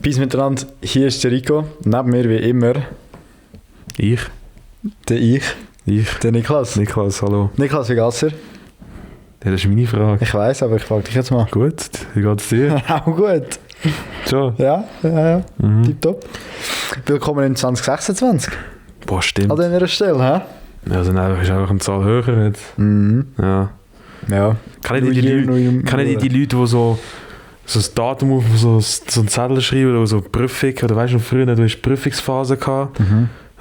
Peace miteinander, hier ist der Rico, neben mir wie immer Ich? der Niklas. Niklas, hallo. Niklas, wie geht's dir? Ja, das ist meine Frage. Ich weiss, aber ich frage dich jetzt mal. Gut, wie geht's dir? Auch gut. Schon? Ja. Tipptopp. Willkommen in 2026. Boah, stimmt. An dieser Stelle, hä? Ja, also ist einfach eine Zahl höher jetzt. Mhm. Ja. Ja. Kann ich die Leute, die so das Datum auf so einen Zettel schreiben oder so Prüfung, oder weißt du noch früher, du hast Prüfungsphase gehabt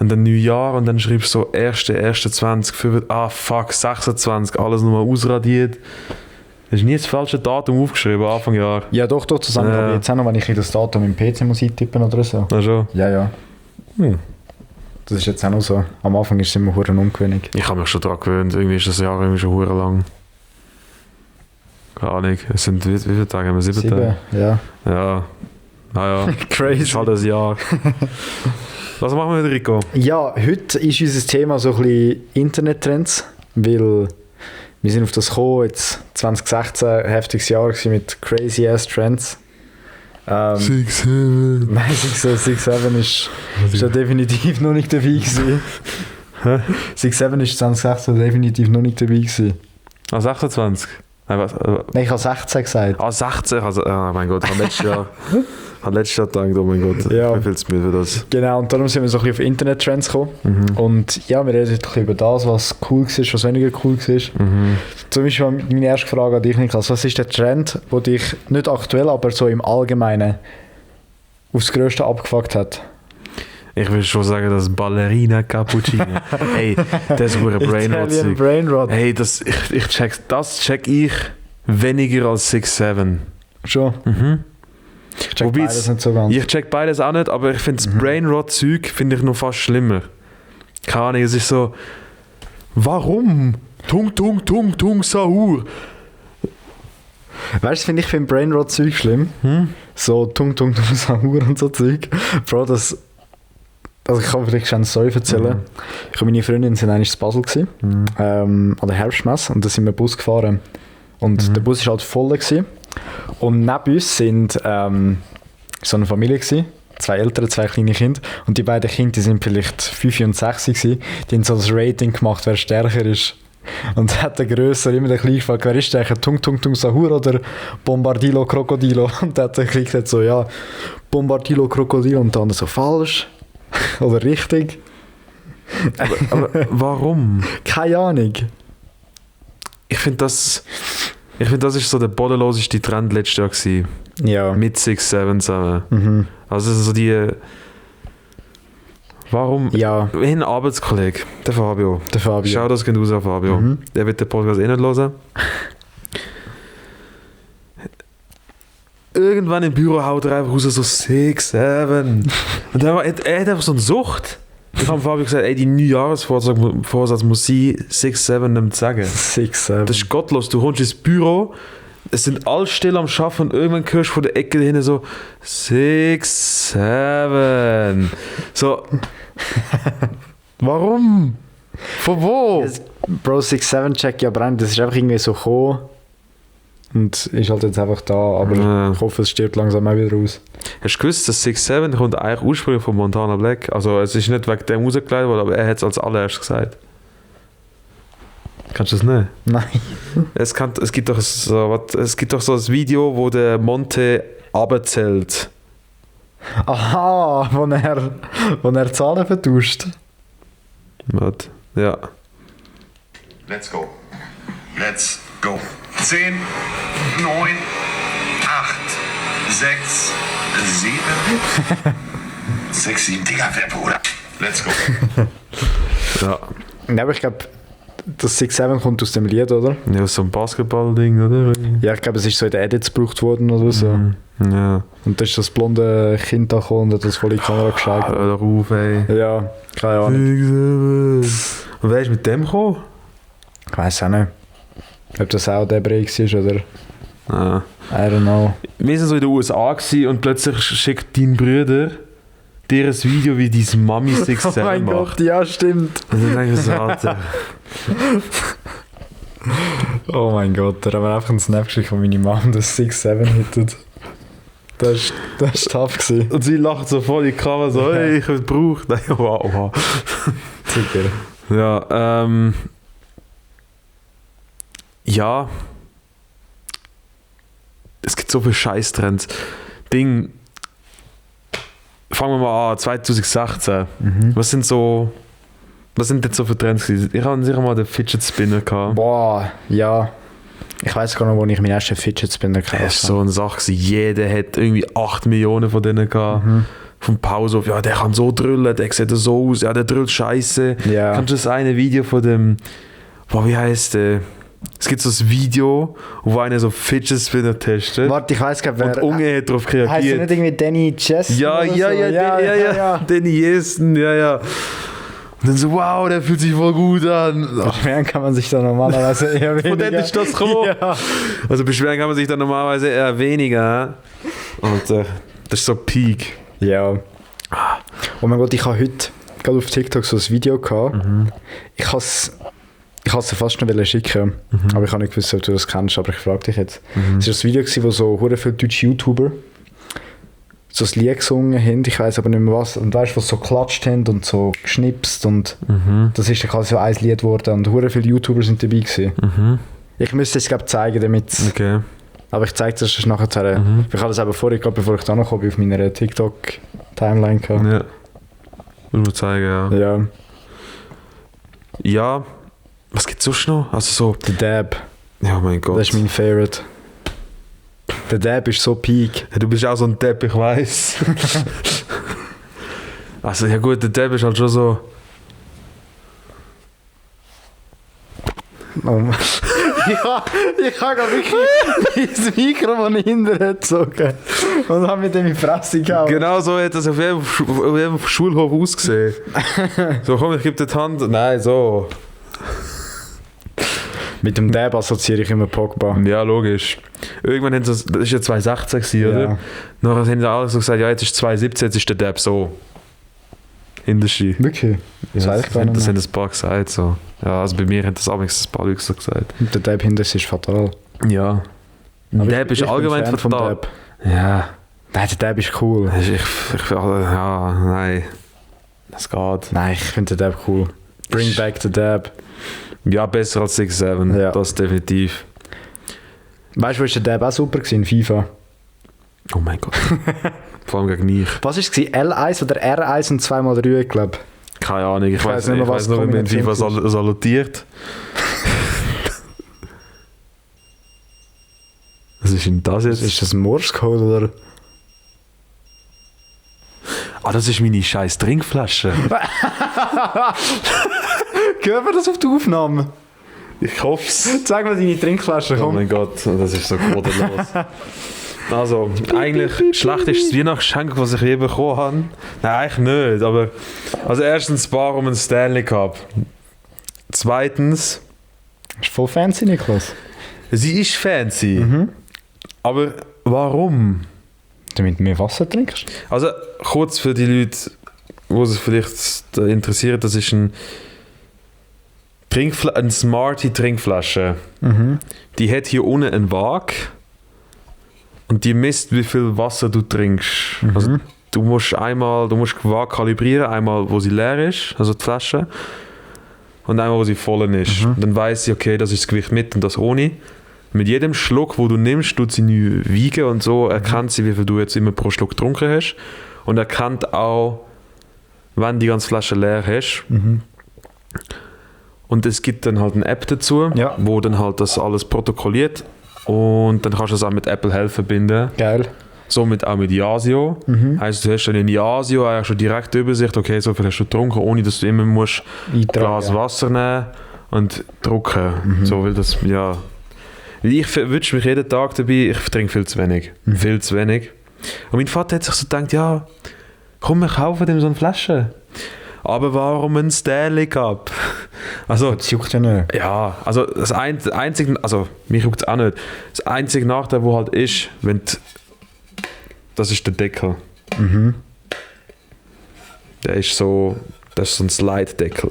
und dann Neujahr und dann schreibst du so 1.1.20, fuck, 26, alles nochmal ausradiert. Du hast nie das falsche Datum aufgeschrieben, Anfang Jahr. Ja, doch, zusammen. Ja. Aber jetzt auch noch, wenn ich das Datum im PC muss eintippen oder so. Ach schon? Ja. Das ist jetzt auch noch so. Am Anfang ist es immer verdammt ungewöhnlich. Ich habe mich schon daran gewöhnt, irgendwie ist das Jahr irgendwie schon verdammt lang. Keine Ahnung, es sind wie viele Tage? Haben wir 7 Tage? Ja. Ja. Naja, Crazy. das ist halt ein Jahr. Was machen wir mit Rico? Ja, heute ist unser Thema so ein bisschen Internettrends, weil wir sind auf das gekommen, jetzt 2016 ein heftiges Jahr gewesen mit crazy ass Trends. 6-7. Nein, 6-7 ist ja definitiv noch nicht dabei gewesen. 6-7 ist 2016 definitiv noch nicht dabei gewesen. 26? Nein, was? Nein, ich habe 16 gesagt. 16? Also, oh mein Gott, ich habe letztes Jahr gedacht, oh mein Gott, Ja. wie viel zu mir für das? Genau, und darum sind wir so ein bisschen auf Internettrends gekommen. Und ja, wir reden heute ein bisschen über das, was cool war, was weniger cool war. Zum Beispiel meine erste Frage an dich, Niklas. Was ist der Trend, der dich nicht aktuell, aber so im Allgemeinen aufs Größte abgefuckt hat? Ich will schon sagen, das Ballerina Cappuccino. Hey, das ist ein Italian Brainrot. Brainrot. Hey, das check ich weniger als 6-7. Schon? Ich check Wobei beides nicht so ganz. Ich check beides auch nicht, aber ich finde das Brainrot-Zeug finde ich noch fast schlimmer. Keine Ahnung, es ist so, warum? Tung, Sahur. Weißt du, finde ich beim Brainrot-Zeug schlimm. So Tung, Sahur und so Zeug. Bro, das... Also ich kann vielleicht schon eine Story erzählen. Ich und meine Freundin sind eigentlich in Basel gewesen, an der Herbstmesse, und da sind wir Bus gefahren. Und der Bus war halt voll gewesen. Und neben uns sind so eine Familie gewesen, 2 Eltern, 2 kleine Kinder. Und die beiden Kinder, die sind vielleicht 5 und 6 gewesen. Die haben so das Rating gemacht, wer stärker ist. Und hat der Grösser immer den Kleinen gefragt, wer ist stärker, Tung, Sahur oder Bombardilo Krokodilo? Und der hat der Kleine gesagt so, ja, Bombardilo Krokodilo. Und der andere so, falsch. Oder richtig. Aber warum? Keine Ahnung. Ich finde, das ist so der bodenloseste Trend letztes Jahr gewesen. Ja. Mit 6-7 zusammen. Also so die... Warum? Ja. Ein Arbeitskollege, der Fabio. Schau das geht raus an Fabio. Der wird den Podcast eh nicht hören. Irgendwann im Büro haut er einfach raus so 6-7. Und er hat einfach so eine Sucht. Ich habe Fabio gesagt, ey, die Neujahrsvorsatz muss sein, 6-7 nicht sagen. 6-7. Das ist gottlos. Du kommst ins Büro, es sind alle still am Arbeiten und irgendwann hörst du von der Ecke dahinter so 6-7. So. Warum? Von wo? Bro, 6-7 check ja brennt. Das ist einfach irgendwie so gekommen. Und ist halt jetzt einfach da. Aber ich hoffe, es stirbt langsam auch wieder aus. Hast du gewusst, dass 6-7 kommt eigentlich ursprünglich von Montana Black? Also es ist nicht wegen dem rausgeleitet worden, aber er hat es als allererstes gesagt. Kannst du das nicht? Nein. Es gibt doch so ein Video, wo der Monte runterzählt. Aha, wo er Zahlen vertauscht. Was? Ja. Let's go. 10, 9, 8, 6, 7. 6, 7, Digga, wer Bruder? Let's go. Ja. Ja, aber ich glaube, das 6-7 kommt aus dem Lied, oder? Ja, so ein Basketball-Ding, oder? Ja, ich glaube, es ist so in den Edits gebraucht worden oder so. Ja. Und da ist das blonde Kind da gekommen und hat das voll in die Kamera geschaut. Hör auf, ey. Ja, keine Ahnung. 6-7. Und wer ist mit dem gekommen? Ich weiß auch nicht. Ob das auch der Break ist oder... Ja. I don't know. Wir waren so in den USA und plötzlich schickt dein Bruder dir ein Video, wie deine Mami 6-7 Oh mein macht. Gott, ja, stimmt. Und dann denke ich so, Alter. Oh mein Gott, da haben wir einfach einen Snap geschickt von meiner Mom, das 6-7 hittet. Das war tough gewesen. Und sie lacht so voll in die Kamera, so, hey, ich habe es gebraucht. Nein, wow. Super. Ja, ja. Es gibt so viele Scheißtrends. Fangen wir mal an, 2016. Was sind jetzt so für Trends gewesen? Ich hatte sicher mal den Fidget Spinner gehabt. Boah, ja. Ich weiss gar nicht, wo ich meinen ersten Fidget Spinner gekauft habe. Das war so eine Sache gewesen. Jeder hat irgendwie 8 Millionen von denen gehabt. Vom Pause auf, ja, der kann so drüllen, der sieht so aus, ja, der drüllt scheiße. Ja. Kannst du das eine Video von dem, wie heißt der? Es gibt so ein Video, wo einer so Fidget Spinner testet. Warte, ich weiss gar nicht, Und Unge hat darauf Heißt er reagiert. nicht irgendwie Danny Chess? Ja, Danny Jessen, ja. Und dann so, wow, der fühlt sich voll gut an. Beschweren kann man sich da normalerweise eher weniger. Von denen ist das gekommen. Ja. Also beschweren kann man sich dann normalerweise eher weniger. Und das ist so Peak. Ja. Oh mein Gott, ich habe heute gerade auf TikTok so ein Video gehabt. Ich habe es fast noch schicken, aber ich habe nicht gewusst, ob du das kennst, aber ich frage dich jetzt. Es war ein Video, wo so hure viele deutsche YouTuber so ein Lied gesungen haben, ich weiss aber nicht mehr was, und weißt du, was so geklatscht haben und so geschnipst und das ist dann quasi so ein Lied geworden und hure viele YouTuber sind dabei gewesen. Ich müsste es glaube zeigen, damit Okay. aber ich zeige das nachher. Ich habe das aber vorher, bevor ich da noch komme, auf meiner TikTok-Timeline gehabt. Ja. Muss man zeigen, ja. Ja, Ja. Was gibt's sonst noch? Also so. der Dab, Ja, mein Gott. das ist mein Favorite. Der Dab ist so peak. Ja, du bist auch so ein Depp, ich weiss. Also ja gut, der Depp ist halt schon so. Oh. ich habe gerade wirklich das Mikrofon hinterher gezogen und habe mit dem in die Fresse gehauen. Genau so hat das auf jedem Schulhof ausgesehen. So komm, ich gebe dir die Hand. Nein, so. Mit dem Dab assoziiere ich immer Pogba. Ja, logisch. Irgendwann haben sie, das war ja 2016 gewesen, oder? Ja. Nachher haben sie alle so gesagt, ja jetzt ist 2017, jetzt ist der Depp so. In der Ski. Wirklich? Das weiß ich gar nicht Das mehr. haben ein paar gesagt so. Ja, also bei mir haben das auch ein paar Leute so gesagt. Der Dab hinter ist fatal. Ja. Aber Depp ist ich bin allgemein Fan vom fatal. Dab. Ja. Nein, der Dab ist cool. Ja, nein. Das geht. Nein, ich finde den Dab cool. Bring back the Dab. Ja, besser als 6-7. Ja. Das definitiv. Weißt du, wo ist der Dab auch super gewesen? In FIFA. Oh mein Gott. Vor allem gegen mich. Was war es? L1 oder R1 und 2x3, glaube ich. Keine Ahnung. Ich weiß nicht nicht, mehr, ich weiss nur, wie man in FIFA Kombination salutiert. Was ist denn das jetzt? Ist das ein Morse-Code oder? Ah, das ist meine scheiß Trinkflasche. Hören wir das auf die Aufnahme? Ich hoffe es. Zeig mal deine Trinkflasche, Oh komm. mein Gott, das ist so bodenlos. Also, eigentlich das schlechteste Weihnachtsgeschenk, was ich je bekommen habe. Nein, eigentlich nicht, aber... Also erstens Bar um einen Stanley Cup. Zweitens... Ist voll fancy, Niklas. Sie ist fancy. Aber warum? Damit du mehr Wasser trinkst? Also, kurz für die Leute, die sich vielleicht interessiert, das ist ein Smarty-Trinkflasche. Die hat hier unten einen Waage und die misst, wie viel Wasser du trinkst. Also, du musst die Waage kalibrieren, einmal, wo sie leer ist, also die Flasche, und einmal, wo sie voll ist. Und dann weiss sie, okay, das ist das Gewicht mit und das ohne. Mit jedem Schluck, wo du nimmst, tut sie neu wiegen und so erkennt sie, wie viel du jetzt immer pro Schluck getrunken hast. Und erkennt auch, wenn die ganze Flasche leer hast. Und es gibt dann halt eine App dazu, Ja. wo dann halt das alles protokolliert. Und dann kannst du das auch mit Apple Health verbinden. Geil. Somit auch mit Yasio. Heisst, du hast dann in Yasio eigentlich schon direkt Übersicht, okay, so viel hast du getrunken, ohne dass du immer musst ein Glas Wasser nehmen und drucken. So, weil das, ja... Ich verwünsche mich jeden Tag dabei, ich trinke viel zu wenig. Viel zu wenig. Und mein Vater hat sich so gedacht, ja, komm, wir kaufen dem so eine Flasche. Aber warum ein Stanley Cup? Also, Das juckt ja nicht. ja, also das einzige, also mich juckt es auch nicht. Das einzige Nachteil, wo halt ist, das ist der Deckel. Der ist so ein Slide-Deckel.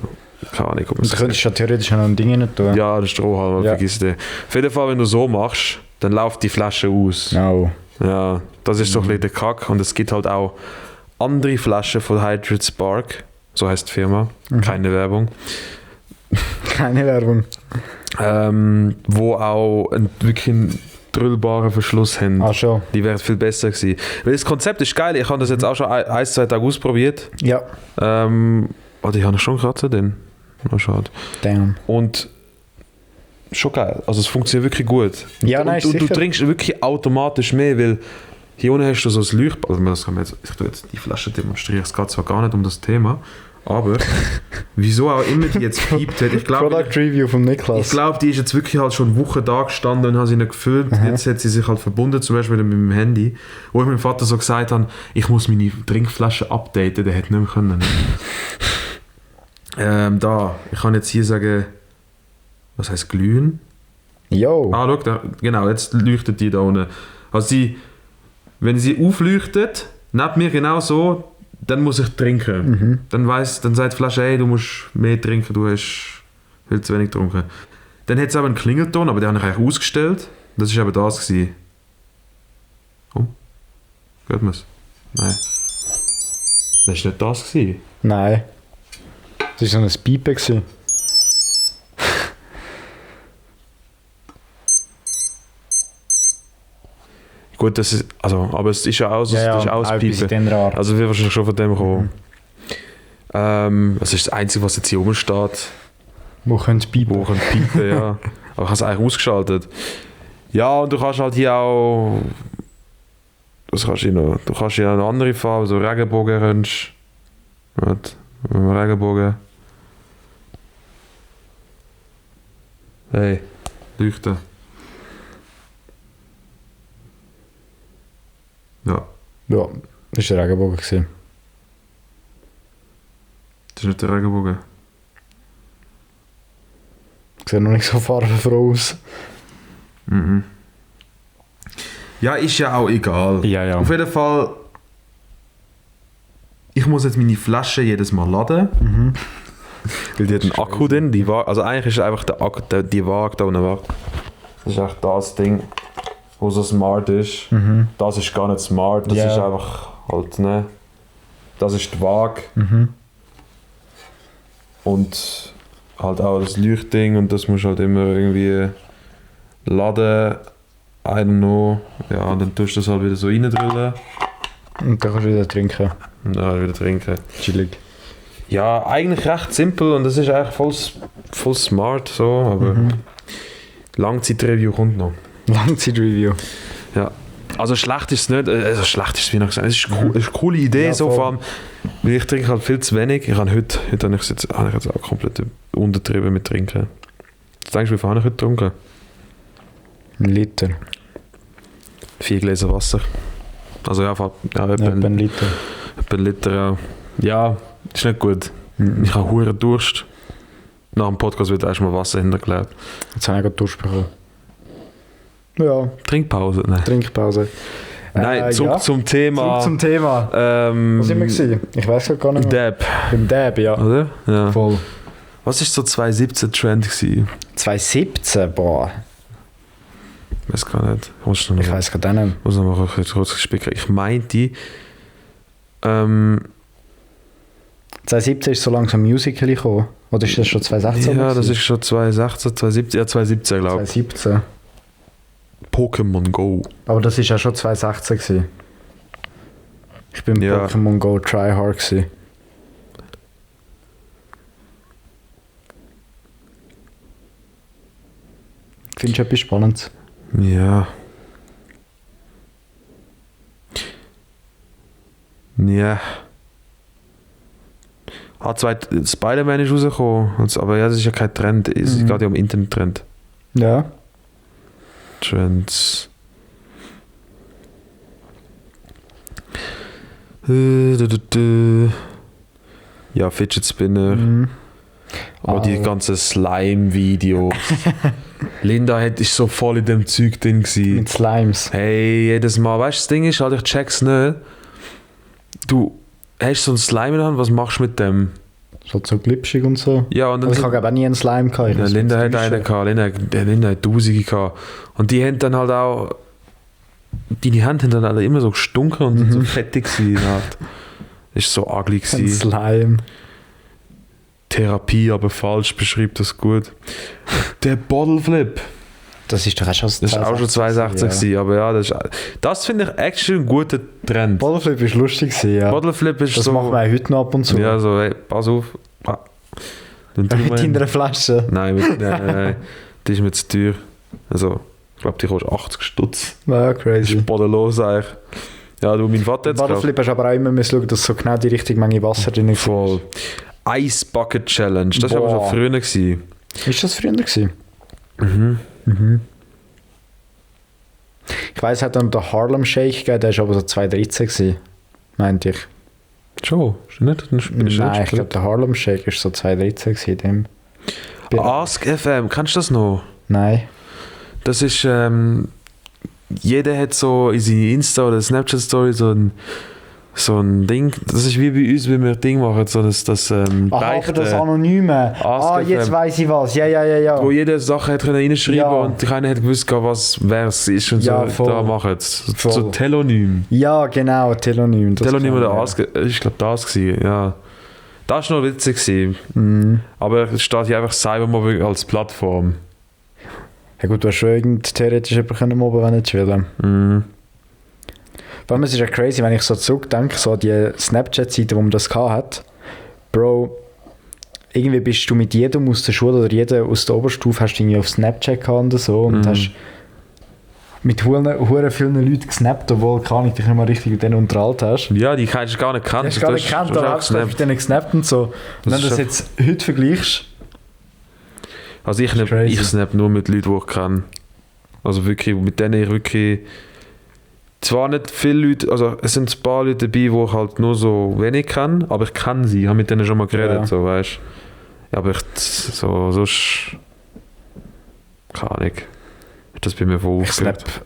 Keine Ahnung, ob man Und du könntest ja theoretisch noch ein Ding nicht tun. ja, der Strohhalm, Ja. vergiss den. Auf jeden Fall, wenn du so machst, dann läuft die Flasche aus. No. Ja, Das ist so ein bisschen der Kack. Und es gibt halt auch andere Flaschen von Hydrate Spark, so heisst die Firma, keine Werbung. Keine Werbung. Wo auch wirklich einen drüllbaren Verschluss haben. Ah, schon. Die wäre viel besser gewesen. Weil das Konzept ist geil, ich habe das jetzt auch schon 1-2 Tage ausprobiert. Ja. Die habe ich schon gekratzt, den. Oh, schade. Damn. Und schon geil, also es funktioniert wirklich gut. Ja, nein, du trinkst wirklich automatisch mehr, weil hier unten hast du so ein Leuchtball. Also das kann man jetzt, ich tue jetzt die Flasche demonstrieren, es geht zwar gar nicht um das Thema, aber wieso auch immer die jetzt piept hat. Product Review von Niklas. Ich glaube, die ist jetzt wirklich halt schon Wochen da gestanden und hat sie nicht gefüllt. Jetzt hat sie sich halt verbunden, zum Beispiel mit meinem Handy, wo ich meinem Vater so gesagt habe, ich muss meine Trinkflasche updaten, der hätte nicht mehr können. Ich kann jetzt hier sagen, was heisst glühen? Jo. Ah, schau, genau, jetzt leuchtet die da unten. Also wenn sie aufleuchtet, neben mir genau so, dann muss ich trinken. Dann sagt die Flasche, hey, du musst mehr trinken, du hast viel zu wenig getrunken. Dann hat es aber einen Klingelton, aber den habe ich eigentlich ausgestellt. Das war eben das gewesen. Oh, geht mir's? Nein. Das war nicht das gewesen. Nein. Das war so ein Piepen gewesen. Gut, das ist, also, aber es ist ja auch, das ist auch ein Piepen. Also wir wahrscheinlich schon von dem kommen. Das ist das Einzige, was jetzt hier oben steht. Wo könnte es piepen? Wo kann piepen, ja. Aber ich habe es eigentlich ausgeschaltet. Ja, und du kannst halt hier auch... Du kannst hier eine andere Farbe, so Regenbogen. Regenbogen. Hey, leuchten. Ja. Ja, das war der Regenbogen gewesen. Das ist nicht der Regenbogen. Sieht noch nicht so farbenfroh aus. Ja, ist ja auch egal. Ja. Auf jeden Fall, ich muss jetzt meine Flasche jedes Mal laden. Weil die hat einen Akku drin. Also eigentlich ist einfach der Akku, die Waage da unten. Das ist echt das Ding, wo so smart ist. Das ist gar nicht smart, das ist einfach halt, ne? Das ist die Waage. Und halt auch das Leuchtding und das musst du halt immer irgendwie laden. I don't know. Ja, und dann tust du das halt wieder so reindrüllen. Und dann kannst du wieder trinken. Und dann wieder trinken. Chillig. Ja, eigentlich recht simpel und das ist eigentlich voll smart so, aber Langzeitreview kommt noch. Langzeitreview. Ja. Also schlecht ist es nicht, also schlecht ist es wie noch gesagt, es ist eine coole Idee, ja, so vor allem, weil ich trinke halt viel zu wenig. Ich habe heute habe ich jetzt auch komplett untertrieben mit Trinken. Was denkst du, wie viel habe ich heute getrunken? 1 Liter. 4 Gläser Wasser. Also ja, etwa ein Liter. Etwa 1 Liter, ja. Ja, ist nicht gut. Ich habe hohen Durst. Nach dem Podcast wird erstmal Wasser hintergelegt. Jetzt habe ich gerade Durst bekommen. Ja. Trinkpause? Nein. Trinkpause. Nein, zurück zum Thema. Zurück zum Thema. Was sind wir gewesen? Ich weiß gar nicht mehr. Dab. Beim Dab, ja. Oder? Ja. Voll. Was war so 2017 Trend gewesen? 2017, boah. Ich weiß gar nicht. Ich weiß gar nicht. Ich muss noch mal kurz spicken. Ich meinte, 2017 ist so langsam Musical gekommen. Oder ist das schon 2016? Ja, das ist schon 2016, 2017. Ja, 2017 glaube ich. 2017. Pokémon Go. Aber das war ja schon 2016 gewesen. Ich bin Pokémon Go Tryhard gewesen. Findest du etwas Spannendes? Ja. Ja. Spider-Man ist rausgekommen. Aber ja, das ist ja kein Trend. Es geht ja um Internet-Trend. Ja. Trends. Ja, Fidget Spinner. Aber die ganzen Slime-Videos. Linda ist so voll in dem Zeug drin gewesen. Mit Slimes. Hey, jedes Mal. Weißt du, das Ding ist halt, ich check's nicht. Du hast so einen Slime in der Hand, was machst du mit dem? So glitschig und so. Ja, und dann ich habe auch nie einen Slime gehabt. Ja, Linda hat einen gehabt, Linda hat Tausende gehabt. Und die haben dann halt auch deine Hände haben dann alle immer so gestunken und sind so fettig gewesen. Halt. Ist so ugly Ein gewesen. Slime. Therapie, aber falsch, beschreibt das gut. Der Bottle Flip. Das ist doch auch schon Das war auch schon 2016 gewesen, aber ja, das finde ich actually ein guter Trend. Bottleflip ist lustig gewesen, ja. Bottle Flip ist Das so... machen wir auch heute noch ab und zu. Ja, so, hey, pass auf. Ah. Dann tun Mit wir- deiner Flasche. Nein, nein, die ist mir zu teuer. Also, ich glaube, die kostet 80 Stutz. Ja, Das crazy. ist bodenlos eigentlich. Ja, du, mein Vater jetzt Bottleflip hast du aber auch immer müssen schauen, dass so genau die richtige Menge Wasser drin ist. voll. Ice Bucket Challenge, das war aber Boah. schon früher gewesen. Ist das früher gewesen? Mhm. Ich weiss, es hat dann den Harlem Shake gegeben, der war aber so 2013 gewesen, meinte ich. Schon? Ist nicht? Bin Nein, ich glaube, der Harlem Shake ist so 2013 gewesen. Dem. Ask FM, kennst du das noch? Nein. Das ist, jeder hat so in seine Insta- oder Snapchat-Story so ein Ding, das ist wie bei uns, wenn wir ein Ding machen, so das Aha, aber das Anonyme. Ask Jetzt FM. weiss ich was. Ja. wo jeder Sachen hat reinschreiben Ja. und keiner hat gewusst, wer es ist und Ja, so, voll. da machen es. Voll. So Telonym. Ja, genau, Telonym. das Telonym kann oder ich, Ask, ich glaube das gewesen, ja. Das war noch witzig gewesen. Mhm. Aber es steht hier einfach Cybermobbing als Plattform. Ja gut, du hast schon theoretisch jemanden können mobben, wenn nicht will. Mhm. Vor allem, es ist ja crazy, wenn ich so zurückdenke, so an die Snapchat-Seite, wo man das hat. Bro, irgendwie bist du mit jedem aus der Schule oder jedem aus der Oberstufe hast du irgendwie auf Snapchat gehabt oder so und hast mit hure vielen Leuten gesnappt, obwohl keine dich nicht mal richtig mit denen unterhalten hast. Ja, die hast du gar nicht gekannt. Hast du gar nicht gekannt, aber hast du mit denen gesnappt und so. Und Das wenn du ist das schon- jetzt heute vergleichst, Also ist crazy. ich snap nur mit Leuten, die ich kenne. Also wirklich, mit denen ich wirklich... Zwar nicht viele Leute, also es sind ein paar Leute dabei, die ich halt nur so wenig kenne, aber ich kenne sie, ich habe mit denen schon mal geredet, Ja. so, weißt du. Ja, aber ich, so, sonst... Keine Ahnung. Ist das bei mir voll ich snap aufgehört.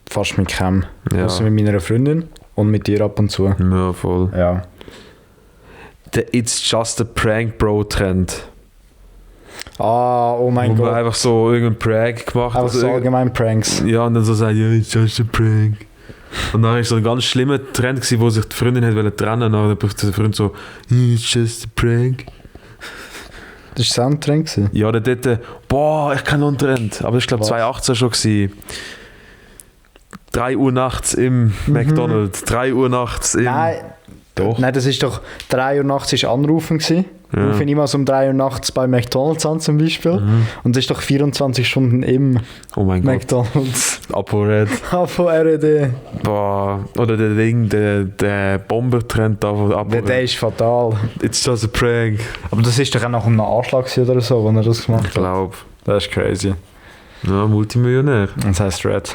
fast mit keinem. Ja. Außer mit meiner Freundin und mit dir ab und zu. Ja, voll. Ja. Der It's Just a Prank Bro Trend. Oh mein Wo man Gott. einfach so irgendeinen Prank gemacht Einfach also so allgemein Pranks. ja, und dann so sagen, ja, it's just a prank. Und dann war so ein ganz schlimmer Trend, gewesen, wo sich die Freundin hat wollte trennen wollte. Und dann der Freund so, it's just a prank. Das war Soundtrend gewesen. Ja, dann dort, boah, ich kann noch einen Trend. Aber ich glaube Was? 2018 schon gewesen. 3 Uhr nachts im McDonald's. 3 Uhr nachts im... Nein. Doch. Nein, das ist doch 3 Uhr nachts ist Anrufen gewesen. Ja. Rufe niemals um 3 Uhr nachts bei McDonalds an zum Beispiel. Und es ist doch 24 Stunden im Oh mein Gott. McDonalds. ApoRed. von RED. Boah. Oder der Ding, der Bomber-Trend da von Der ApoRed. ist fatal. It's just a prank. Aber das ist doch auch nach einem Anschlag gewesen oder so, wenn er das gemacht Ich glaube. Das ist crazy. Ja, Multimillionär. Das heisst Red.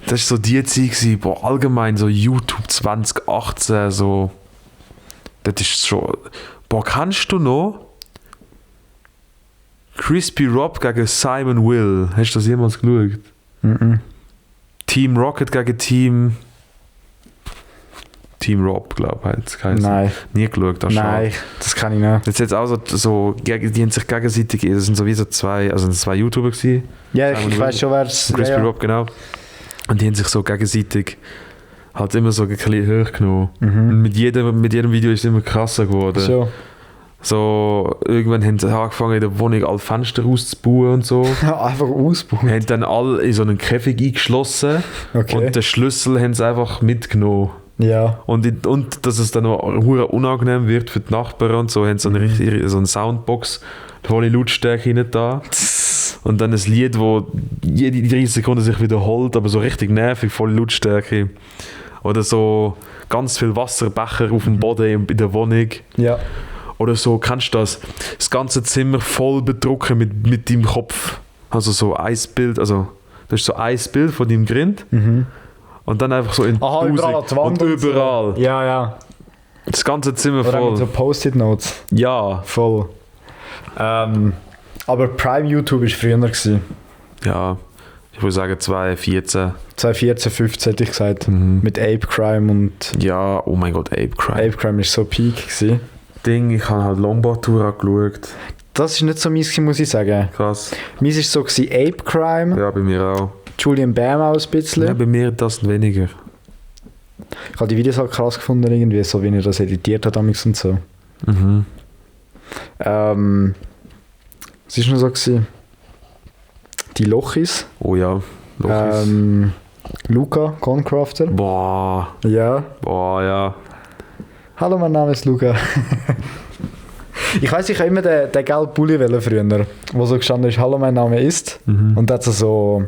Das war so die Zeit, gewesen, boah, allgemein so YouTube 2018, so. Das ist schon. Boah, kannst du noch? Crispy Rob gegen Simon Will. Hast du das jemals geschaut? Team Rocket gegen Team Rob, glaube ich. Nein. Nie geschaut, das Nein, das kann ich nicht. Das ist jetzt auch so, die haben sich gegenseitig, das sind so wie so zwei YouTuber gewesen. Ja, Simon ich Will. weiß schon, wer es Crispy ja. Rob, genau. Und die haben sich so gegenseitig halt immer so ein bisschen hochgenommen. Und mit jedem Video ist es immer krasser geworden. So. So, irgendwann haben sie angefangen, in der Wohnung alle Fenster auszubauen und so. Einfach ausbauen. Haben dann alle in so einen Käfig eingeschlossen. Okay. Und den Schlüssel haben sie einfach mitgenommen. Ja. Und dass es dann noch hure unangenehm wird für die Nachbarn und so, haben sie so eine Soundbox, volle Lautstärke hinein da. Und dann ein Lied, wo jede 30 Sekunden sich wiederholt, aber so richtig nervig, volle Lautstärke. Oder so ganz viel Wasserbecher auf dem Boden in der Wohnung. Ja. Oder so, kennst du das? Das ganze Zimmer voll bedrucken mit deinem Kopf. Also so ein Bild, also das ist so ein Bild von deinem Grind. Und dann einfach so in Aha, überall an die Wand. und überall. So. Ja, ja. Das ganze Zimmer Oder auch mit voll. so Post-it-Notes. Ja, Voll. Aber Prime YouTube war früher gewesen. ja. Ich würde sagen 2014. 2014, 15 hätte ich gesagt. Mit Ape Crime und Ja, oh mein Gott, Ape Crime. Ape Crime war so peak gewesen. Ding, ich habe halt Lombard Tour angeschaut. Das ist nicht so meins gewesen, muss ich sagen. Krass. Meins war so gewesen, Ape Crime, Ja, bei mir auch. Julian Bam auch ein bisschen. Ja, bei mir das weniger. Ich habe die Videos halt krass gefunden, irgendwie, so wie er das editiert hat damals und so. Mhm. Was war noch so gewesen? Die Lochis. Oh ja, Lochis. Luca, Concrafter. Boah, Ja. ja. Hallo, mein Name ist Luca. Ich weiss, ich habe immer den gelben Pulli wählen früher, wo so gestanden ist, hallo, mein Name ist. Und da hat so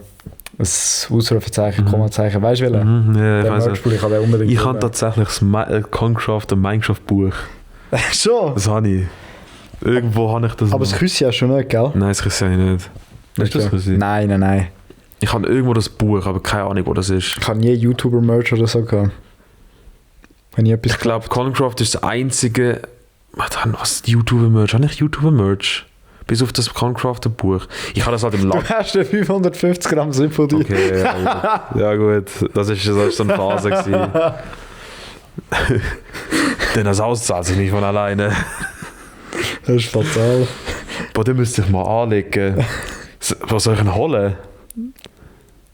ein Ausrufezeichen, Kommazeichen, weißt du welchen? Ja, ich Den weiss Merch-Pulli, ich habe den unbedingt. Ich habe tatsächlich das Concraft und Minecraft-Buch. Schon? Das habe ich. Irgendwo habe ich das Aber das Küssi hast du schon nicht, gell? Nein, das Küssi habe ich nicht. Hast du das Küssi? Nein. Ich habe irgendwo das Buch, aber keine Ahnung, wo das ist. Ich habe nie YouTuber-Merch oder so gehabt. Ich glaube, Concraft ist das einzige... Was YouTuber-Merch? Habe ich YouTuber-Merch? Bis auf das Concraft-Buch. Ich habe das halt im Laden. Du hast den 550 Gramm Symphonie. Okay, ja gut. Das ist so eine Phase gewesen. Denn das auszahlt sich nicht von alleine. Das ist fatal. Boah, den müsste ich mal anlegen. Was soll ich denn holen?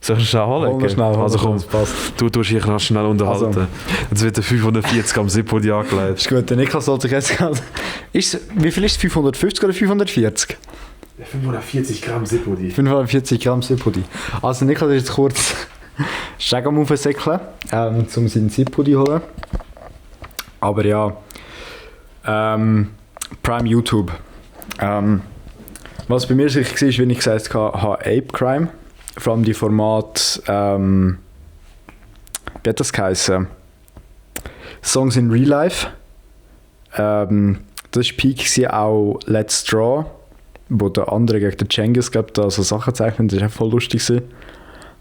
Soll ich ihn schnell anlegen? Schnell, also komm, das passt. du tust dich noch schnell unterhalten. Also. Jetzt wird der 540 am Zippo angelegt. Ist gut, der Niklas sollte sich jetzt gerade... Wie viel ist es? 550 oder 540? 540 Gramm Zippo-Di. 540 Gramm Zippo-Di. Also Niklas ist jetzt kurz Schägam aufsäckeln, um seinen Zippo-Di zu holen. Aber ja, Prime YouTube. Was bei mir sicher war, wie ich gesagt habe, Ape Crime. Vor allem die Format, wie hat das geheißen? Songs in Real Life. Das war Peak auch Let's Draw, wo der andere gegen den Cengiz da so Sachen zeichnet. Das war auch voll lustig.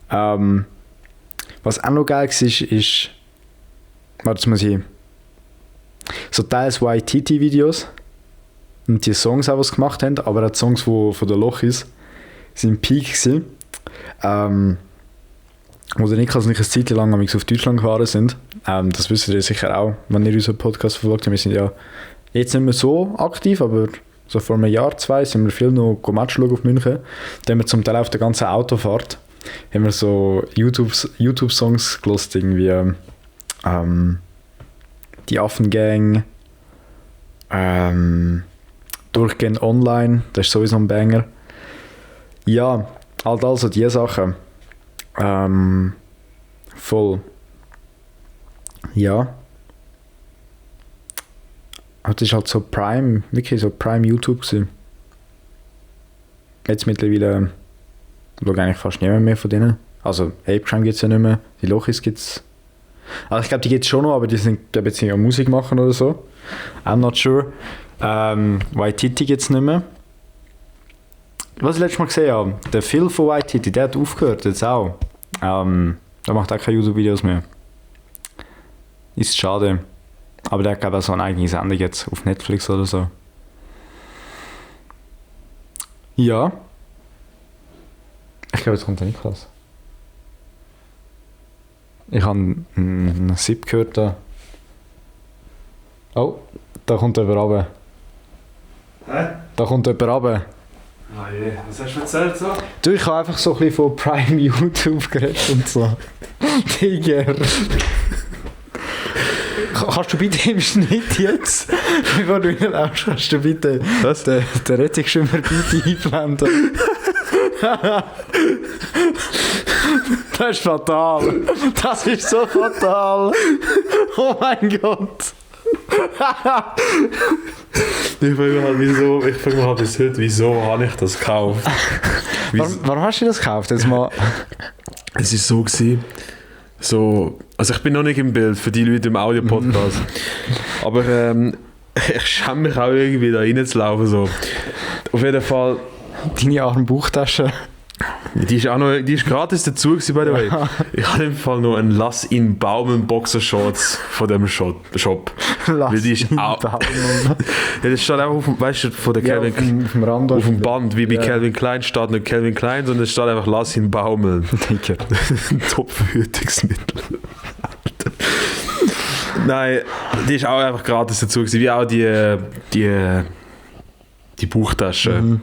Was auch noch geil war, ist, warte, muss ich, so teils YTT-Videos und die Songs auch, was gemacht haben, aber auch die Songs von der Lochis sind Peak gewesen. Wo der Niklas und ich eine Zeit lang auf Deutschland gefahren sind. Das wisst ihr sicher auch, wenn ihr unseren Podcast verfolgt habt. Wir sind ja jetzt nicht mehr so aktiv, aber so vor einem Jahr, 2 sind wir viel noch Match schauen auf München. Da haben wir zum Teil auf der ganzen Autofahrt haben wir so YouTube-Songs gehört, irgendwie die Affengang, durchgehend online, das ist sowieso ein Banger. Ja, halt also diese Sachen. Voll. Ja. Aber das ist halt so Prime, wirklich so Prime YouTube gewesen. Jetzt mittlerweile schaue ich eigentlich fast niemand mehr von denen. Also Ape Crime gibt es ja nicht mehr, die Lochis gibt es. Also ich glaube, die gibt es schon noch, aber die sind, glaube ich, jetzt nicht Musik machen oder so. I'm not sure. YTT gibt es nicht mehr. Was ich letztes Mal gesehen habe, der Phil von YTT, der hat aufgehört, jetzt auch. Der macht auch keine YouTube-Videos mehr. Ist schade. Aber der hat, glaube ich, so eine eigene Sendung jetzt auf Netflix oder so. Ja. Ich glaube, jetzt kommt der Niklas. Ich habe einen Sip gehört da. Oh, da kommt jemand runter. Hä? Da kommt jemand runter. Ah je, was hast du erzählt so? Du, ich habe einfach so ein bisschen von Prime YouTube geredet und so. Digga. Kannst du bitte im Schnitt jetzt, bevor du hinlaufst, kannst du bitte den Rettichschimmer bitte einblenden? Das ist fatal. Das ist so fatal. Oh mein Gott. Ich frage mich halt bis heute, wieso habe ich das gekauft? Warum hast du das gekauft? Jetzt mal. Es war so gewesen, also ich bin noch nicht im Bild für die Leute im Audio-Podcast, aber ich schäme mich auch irgendwie da reinzulaufen. So. Auf jeden Fall. Deine arme Bauchtasche. Die ist gratis dazu gewesen, by the way. Ich habe im Fall noch einen Lass in Baumen Boxershorts von dem Shop. Weil die ist auch. Ja, das steht auch auf dem, weißt du, von der Calvin auf dem Rand auf dem Band, wie bei Calvin Klein steht nicht Calvin Klein, sondern es steht einfach Lass in Baumeln. Top-Verhütungsmittel. Nein, die ist auch einfach gratis dazu gewesen, wie auch die Bauchtasche.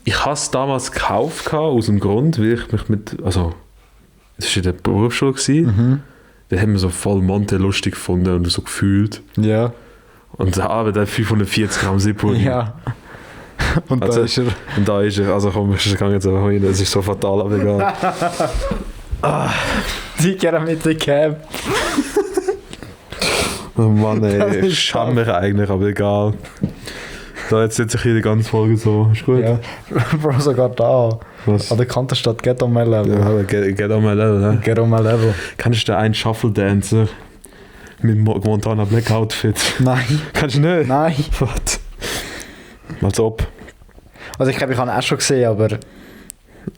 Ich habe es damals gekauft aus dem Grund, weil ich mich also es war in der Berufsschule gewesen. Da haben wir so voll Monte lustig gefunden und so gefühlt. Ja. Und da aber der 540 Gramm Zippo. Ja. Und Also, da ist er. Und da ist er. Also komm, ich gehe jetzt einfach rein. Das ist so fatal, aber egal. Die gerne mit der Cam. Oh Mann, ey. Das Ich ist schäme mich eigentlich, aber egal. Da jetzt sitze ich hier die ganze Folge so. Ist gut? Ja. Bro, sogar da. Was? An der Kantenstadt Get on my level. Ja, geht on my level, ne? Get on my level. Kennst du den einen Shuffle-Dancer mit Montana Black Outfit? Nein. Kennst du nicht? Nein. Was? Als ob. Also ich glaube, ich habe ihn auch schon gesehen, aber...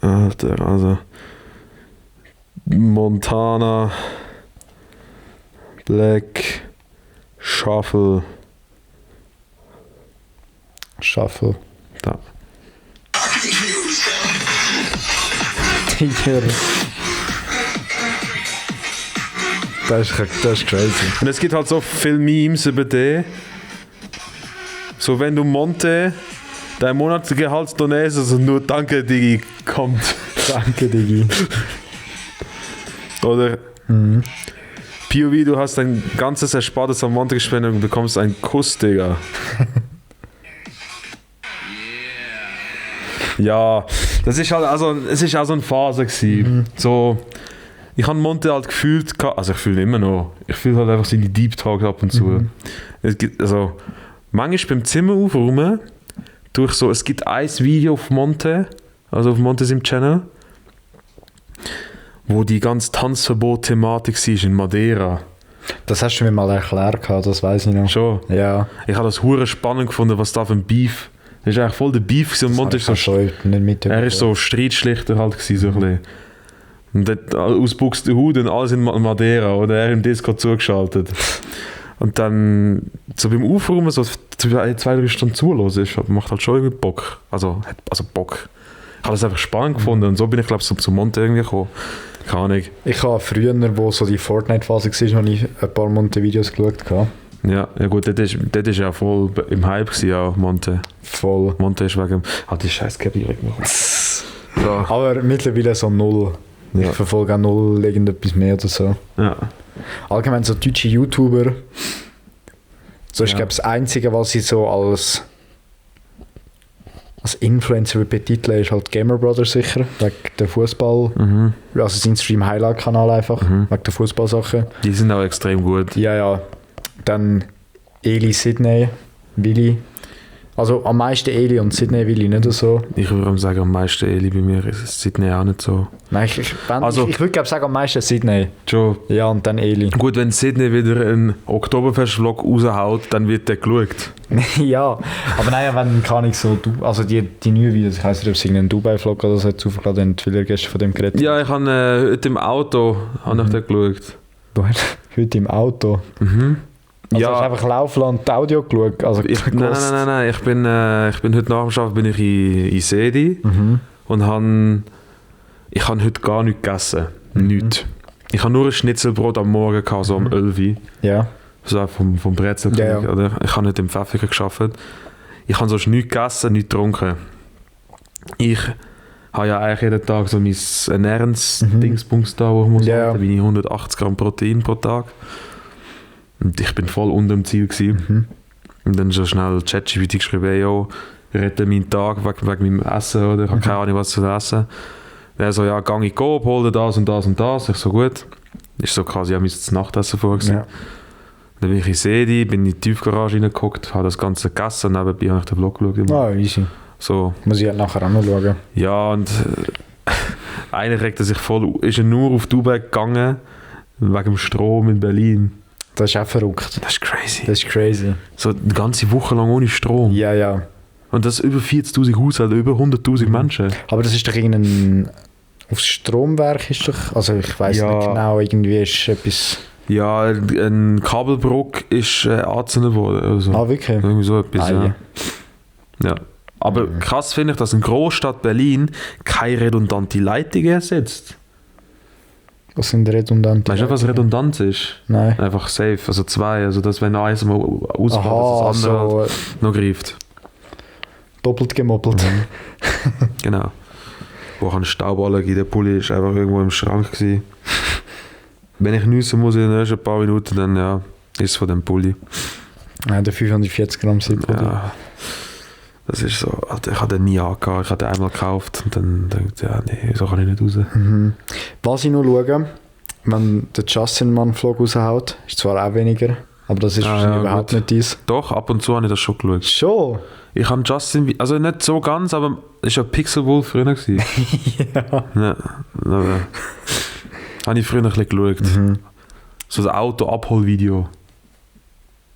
Alter, also... Montana Black Shuffle. Shuffle. Da. Digga. Das ist crazy. Und es gibt halt so viele Memes über den. So, wenn du Monte dein Monatsgehalt donierst, also nur Danke, Digi, kommt. Danke, Digi. Oder? POV, du hast dein ganzes Erspartes am Monte gespendet und bekommst einen Kuss, Digga. Ja, das ist halt, also, es ist auch so eine Phase gewesen. So, ich habe Monte halt gefühlt, also ich fühle ihn immer noch, ich fühle halt einfach seine Deep Talks ab und zu. Es gibt, also, manchmal beim Zimmer aufräumen, durch so, es gibt ein Video auf Monte, also auf Monte im Channel, wo die ganze Tanzverbot-Thematik war in Madeira. Das hast du mir mal erklärt, das weiß ich noch. Schon? Ja. Ich habe das hure spannend gefunden, was da für ein Beef. Das ist eigentlich voll der Beef gewesen. Und Monte ist so, nicht mit er ist so Streitschlichter halt gewesen, so ein bisschen. Und dort aus Buxtehude und alles in Madeira, oder er im Discord zugeschaltet. Und dann so beim Aufräumen so 2-3 Stunden zuhören, macht halt schon irgendwie Bock. Also Bock. Ich habe das einfach spannend gefunden und so bin ich glaube ich zum Monte irgendwie gekommen. Keine Ahnung. Ich habe früher, wo so die Fortnite-Phase war, habe ich ein paar Monte-Videos geschaut. Ja gut, dort ist ja voll im Hype gewesen, auch Monte. Voll. Monte ist wegen... die scheiß Karriere gemacht. Ja. Aber mittlerweile so null. Ja. Ich verfolge auch null irgendetwas mehr oder so. Ja. Allgemein so deutsche YouTuber. So ist Ja. glaube ich das Einzige, was ich so als Influencer betiteln, ist halt Gamer Brothers sicher, wegen der Fußball, also sein Stream-Highlight-Kanal einfach, wegen der Fußballsachen. Die sind auch extrem gut. Ja. Dann Eli, Sydney, Willi. Also am meisten Eli und Sydney Willi, nicht so. Ich würde sagen, am meisten Eli bei mir ist Sydney auch nicht so. Nein, ich würde glaube sagen am meisten Sydney. Schon. Ja, und dann Eli. Gut, wenn Sydney wieder einen Oktoberfest-Vlog raushaut, dann wird der geschaut. Ja, aber nein, wenn kann ich so, also die neuen Videos, ich weiss nicht, ob es irgendein Dubai-Vlog oder so hat zufällig, haben viele gestern von dem geredet. Ja, ich habe heute im Auto ich den geschaut. Du hast heute im Auto? Also hast du einfach laufen und die Audio geschaut? Also Nein. Ich bin heute nach dem Arbeiten bin ich in Sedi und ich habe heute gar nichts gegessen. Nichts. Ich habe nur ein Schnitzelbrot am Morgen gehabt, so um 11 Uhr. Ja. So vom Brezel. Ja. Oder? Ich habe heute im Pfeffiger gearbeitet. Ich habe sonst nichts gegessen, nichts getrunken. Ich habe ja eigentlich jeden Tag so mein Ernährungsdingsbums da, wo ich muss Ja. Da bin ich 180 Gramm Protein pro Tag. Und ich bin voll unter dem Ziel gewesen. Und dann so schnell ChatGPT geschrieben, hey, yo, rette meinen Tag wegen meinem Essen, oder? Ich habe keine Ahnung, was zu essen. Er so, ja, gang ich go, hol dir das und das und das. Ich so, gut. Ist so quasi, ich habe das Nachtessen vorgesehen. Ja. Dann bin ich in Sedi, bin in die Tiefgarage reingeguckt, habe das Ganze gegessen und nebenbei habe ich den Vlog geschaut. Ah, easy. So, Muss ich halt nachher auch noch schauen. ja, und einer regt er sich voll, ist er nur auf Dubai gegangen, wegen dem Strom in Berlin. Das ist auch verrückt. Das ist crazy. Das ist crazy. So eine ganze Woche lang ohne Strom. Ja. Und das über 40'000 Haushalte, über 100'000 Menschen. Aber das ist doch irgendein... Aufs Stromwerk ist doch... Also ich weiss Ja. nicht genau, irgendwie ist etwas... Ja, ein Kabelbruch ist angezündet worden. Also. Ah, wirklich? Irgendwie so etwas, Ah, ja. Ja. Aber krass finde ich, dass in Großstadt Berlin keine redundante Leitung ersetzt. Was sind redundante... Weißt du, was redundant ist? Nein. Einfach safe, also zwei. Also, dass wenn eins mal ausfällt, dass das andere so halt noch greift. doppelt gemoppelt. Genau. Wo ich einen Stauballergie, der Pulli ist einfach irgendwo im Schrank gewesen. Wenn ich nüssen muss in den ersten paar Minuten, dann ja, ist es von dem Pulli. Ja, der 540 Gramm Zip. Ja, das ist so, Alter, ich habe den nie angehabt, ich habe den einmal gekauft und dann denke ich, ja, nee, so kann ich nicht raus. Was ich noch schaue, wenn der Justin mal einen Vlog raushaut, ist zwar auch weniger, aber das ist wahrscheinlich überhaupt gut. nicht dies. Doch, ab und zu habe ich das schon geschaut. Schon? Ich habe Justin, also nicht so ganz, aber es war ja Pixel Wolf früher gewesen. Ja, aber habe ich früher ein bisschen geschaut. So ein Auto-Abholvideo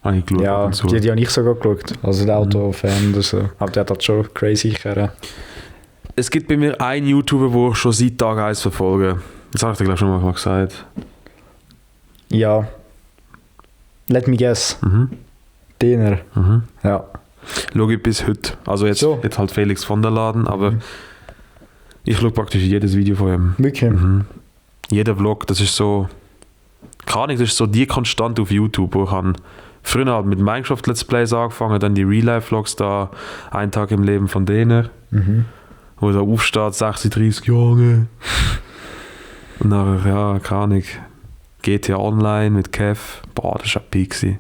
habe ich geschaut. Ja, ab und zu. die habe ich sogar geschaut. Also der Autofan oder so. Aber der hat halt schon crazy Kerren. Es gibt bei mir einen YouTuber, den ich schon seit Tag 1 verfolge. Das habe ich dir, glaube ich, schon mal gesagt. Ja. Let me guess. Dehner. Ja. Schaue ich bis heute. Also jetzt, So. jetzt halt Felix von der Laden, aber ich schaue praktisch jedes Video von ihm. Wirklich? Jeder Vlog, das ist so, keine Ahnung, das ist so die Konstante auf YouTube, wo ich habe früher halt mit Minecraft Let's Plays angefangen, dann die Real-Life-Vlogs da, ein Tag im Leben von denen, wo er aufsteht, 36 Jahre. Und nachher, ja, keine Ahnung, GTA Online mit Kev, boah, das war ein Peak gewesen.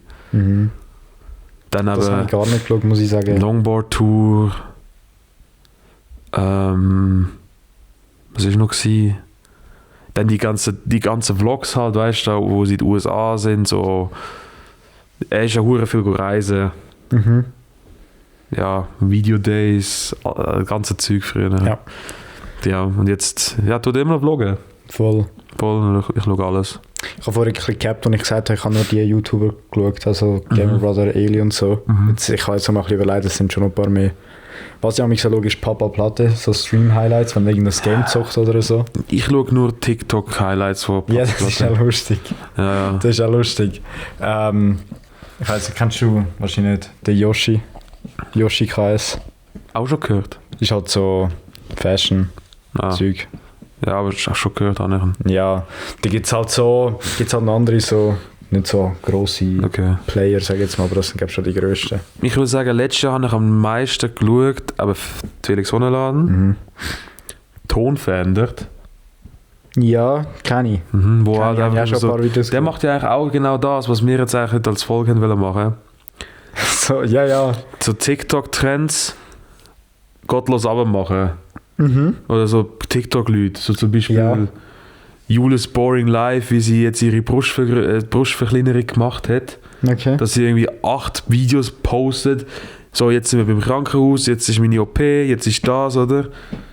Dann Das habe aber ich gar nicht geschaut, muss ich sagen. Longboard-Tour, was war noch gewesen? Dann die ganzen Vlogs halt, weißt du, wo sie in den USA sind, so. Er ist ja hure viel reisen. Ja, Video-Days, ganze Zeug früher. Ja. Ja, und jetzt, ja, tut immer noch vloggen. Voll. Voll, ich schaue alles. Ich habe vorhin ein bisschen gehabt und ich gesagt habe, ich habe nur die YouTuber geschaut, also Gamer Brother, Ali und so. Jetzt, ich habe jetzt noch mal ein bisschen überlegt, es sind schon noch ein paar mehr. Was ich auch so schaue, ist Papa Platte, so Stream-Highlights, wenn irgendein Game zockt oder so. Ich schaue nur TikTok-Highlights von Ja, das ist ja lustig. Ja. Das ist ja lustig. Ich weiss nicht, kennst du wahrscheinlich nicht den Yoshi? Yoshi KS. Auch schon gehört? Ist halt so Fashion-Zeug. Ja, aber ich habe schon gehört, Anneren. Ja, da gibt es halt so, noch andere so, nicht so grosse Player, sage ich jetzt mal, aber das sind glaube ich schon die grössten. Ich würde sagen, letztes Jahr habe ich am meisten geschaut, aber Felix von der Laden. Ton verändert. Ja, kenne ich. Wo halt ich einfach schon so, ein paar Videos der macht ja eigentlich auch genau das, was wir jetzt eigentlich als Folge haben machen. So, ja. So TikTok-Trends gottlos abmachen. Oder so TikTok-Leute, so zum Beispiel Julis Boring Life, wie sie jetzt ihre Brustverkleinerung gemacht hat. Okay. Dass sie irgendwie 8 Videos postet. So, jetzt sind wir beim Krankenhaus, jetzt ist meine OP, jetzt ist das, oder?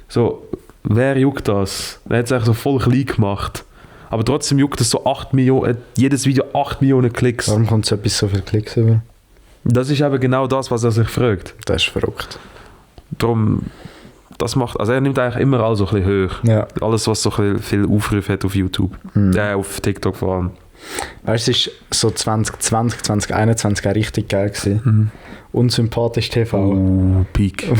So, wer juckt das? Er hat es eigentlich so voll klein gemacht. Aber trotzdem juckt es so 8 Millionen, jedes Video 8 Millionen Klicks. Warum kommt so etwas so viele Klicks über? Das ist eben genau das, was er sich fragt. Das ist verrückt. Darum, das macht, also er nimmt eigentlich immer alles so ein bisschen hoch. Ja. Alles, was so ein bisschen viel Aufrufe hat auf YouTube. Auf TikTok vor allem. Weißt du, es war so 2020, 2021 auch richtig geil gewesen. Unsympathisch TV. Peak.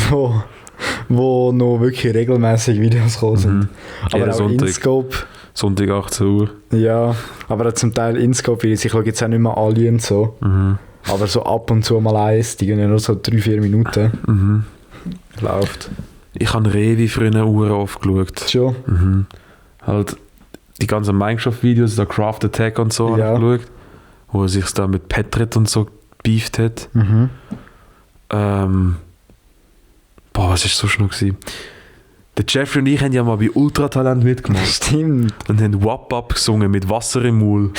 Wo noch wirklich regelmäßig Videos gekommen sind. Aber Jeden auch Sonntag. InScope. Sonntag 18 Uhr. Ja, aber auch zum Teil InScope, ich schaue jetzt auch nicht mehr alle und so. Aber so ab und zu mal eins, die gehen ja nur so 3-4 Minuten. Läuft. Ich habe Revi früher oft geschaut. Schon? Halt die ganzen Minecraft-Videos, da Craft Attack und so, Ja. habe ich geschaut. Wo er sich da mit Petrit und so beeft hat. Was ist so schnell gewesen? Der Jeffrey und ich haben ja mal bei Ultratalent mitgemacht. Stimmt. Und haben Wap-Up gesungen mit Wasser im Maul.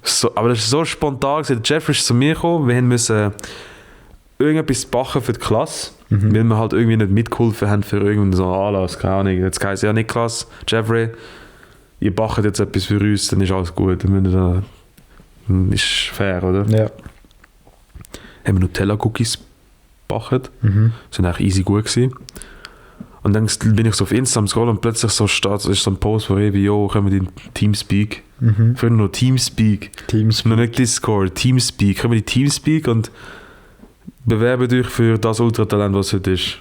So, aber das ist so spontan gewesen. Der Jeffrey ist zu mir gekommen, wir mussten irgendetwas backen für die Klasse. Weil wir halt irgendwie nicht mitgeholfen haben für irgendeinen so Anlass, keine Ahnung. Jetzt heisst ja Niklas, Jeffrey, ihr backt jetzt etwas für uns, dann ist alles gut. Dann ist fair, oder? Ja. Haben wir Nutella-Cookies gebacken. Sind eigentlich easy gut gewesen. Und dann bin ich so auf Instagram scrollen und plötzlich so ist so ein Post von Revi, jo, können wir den Teamspeak. Früher noch Teamspeak. Noch nicht Discord, Teamspeak. Können wir die Teamspeak und bewerben dich für das Ultratalent, was heute ist.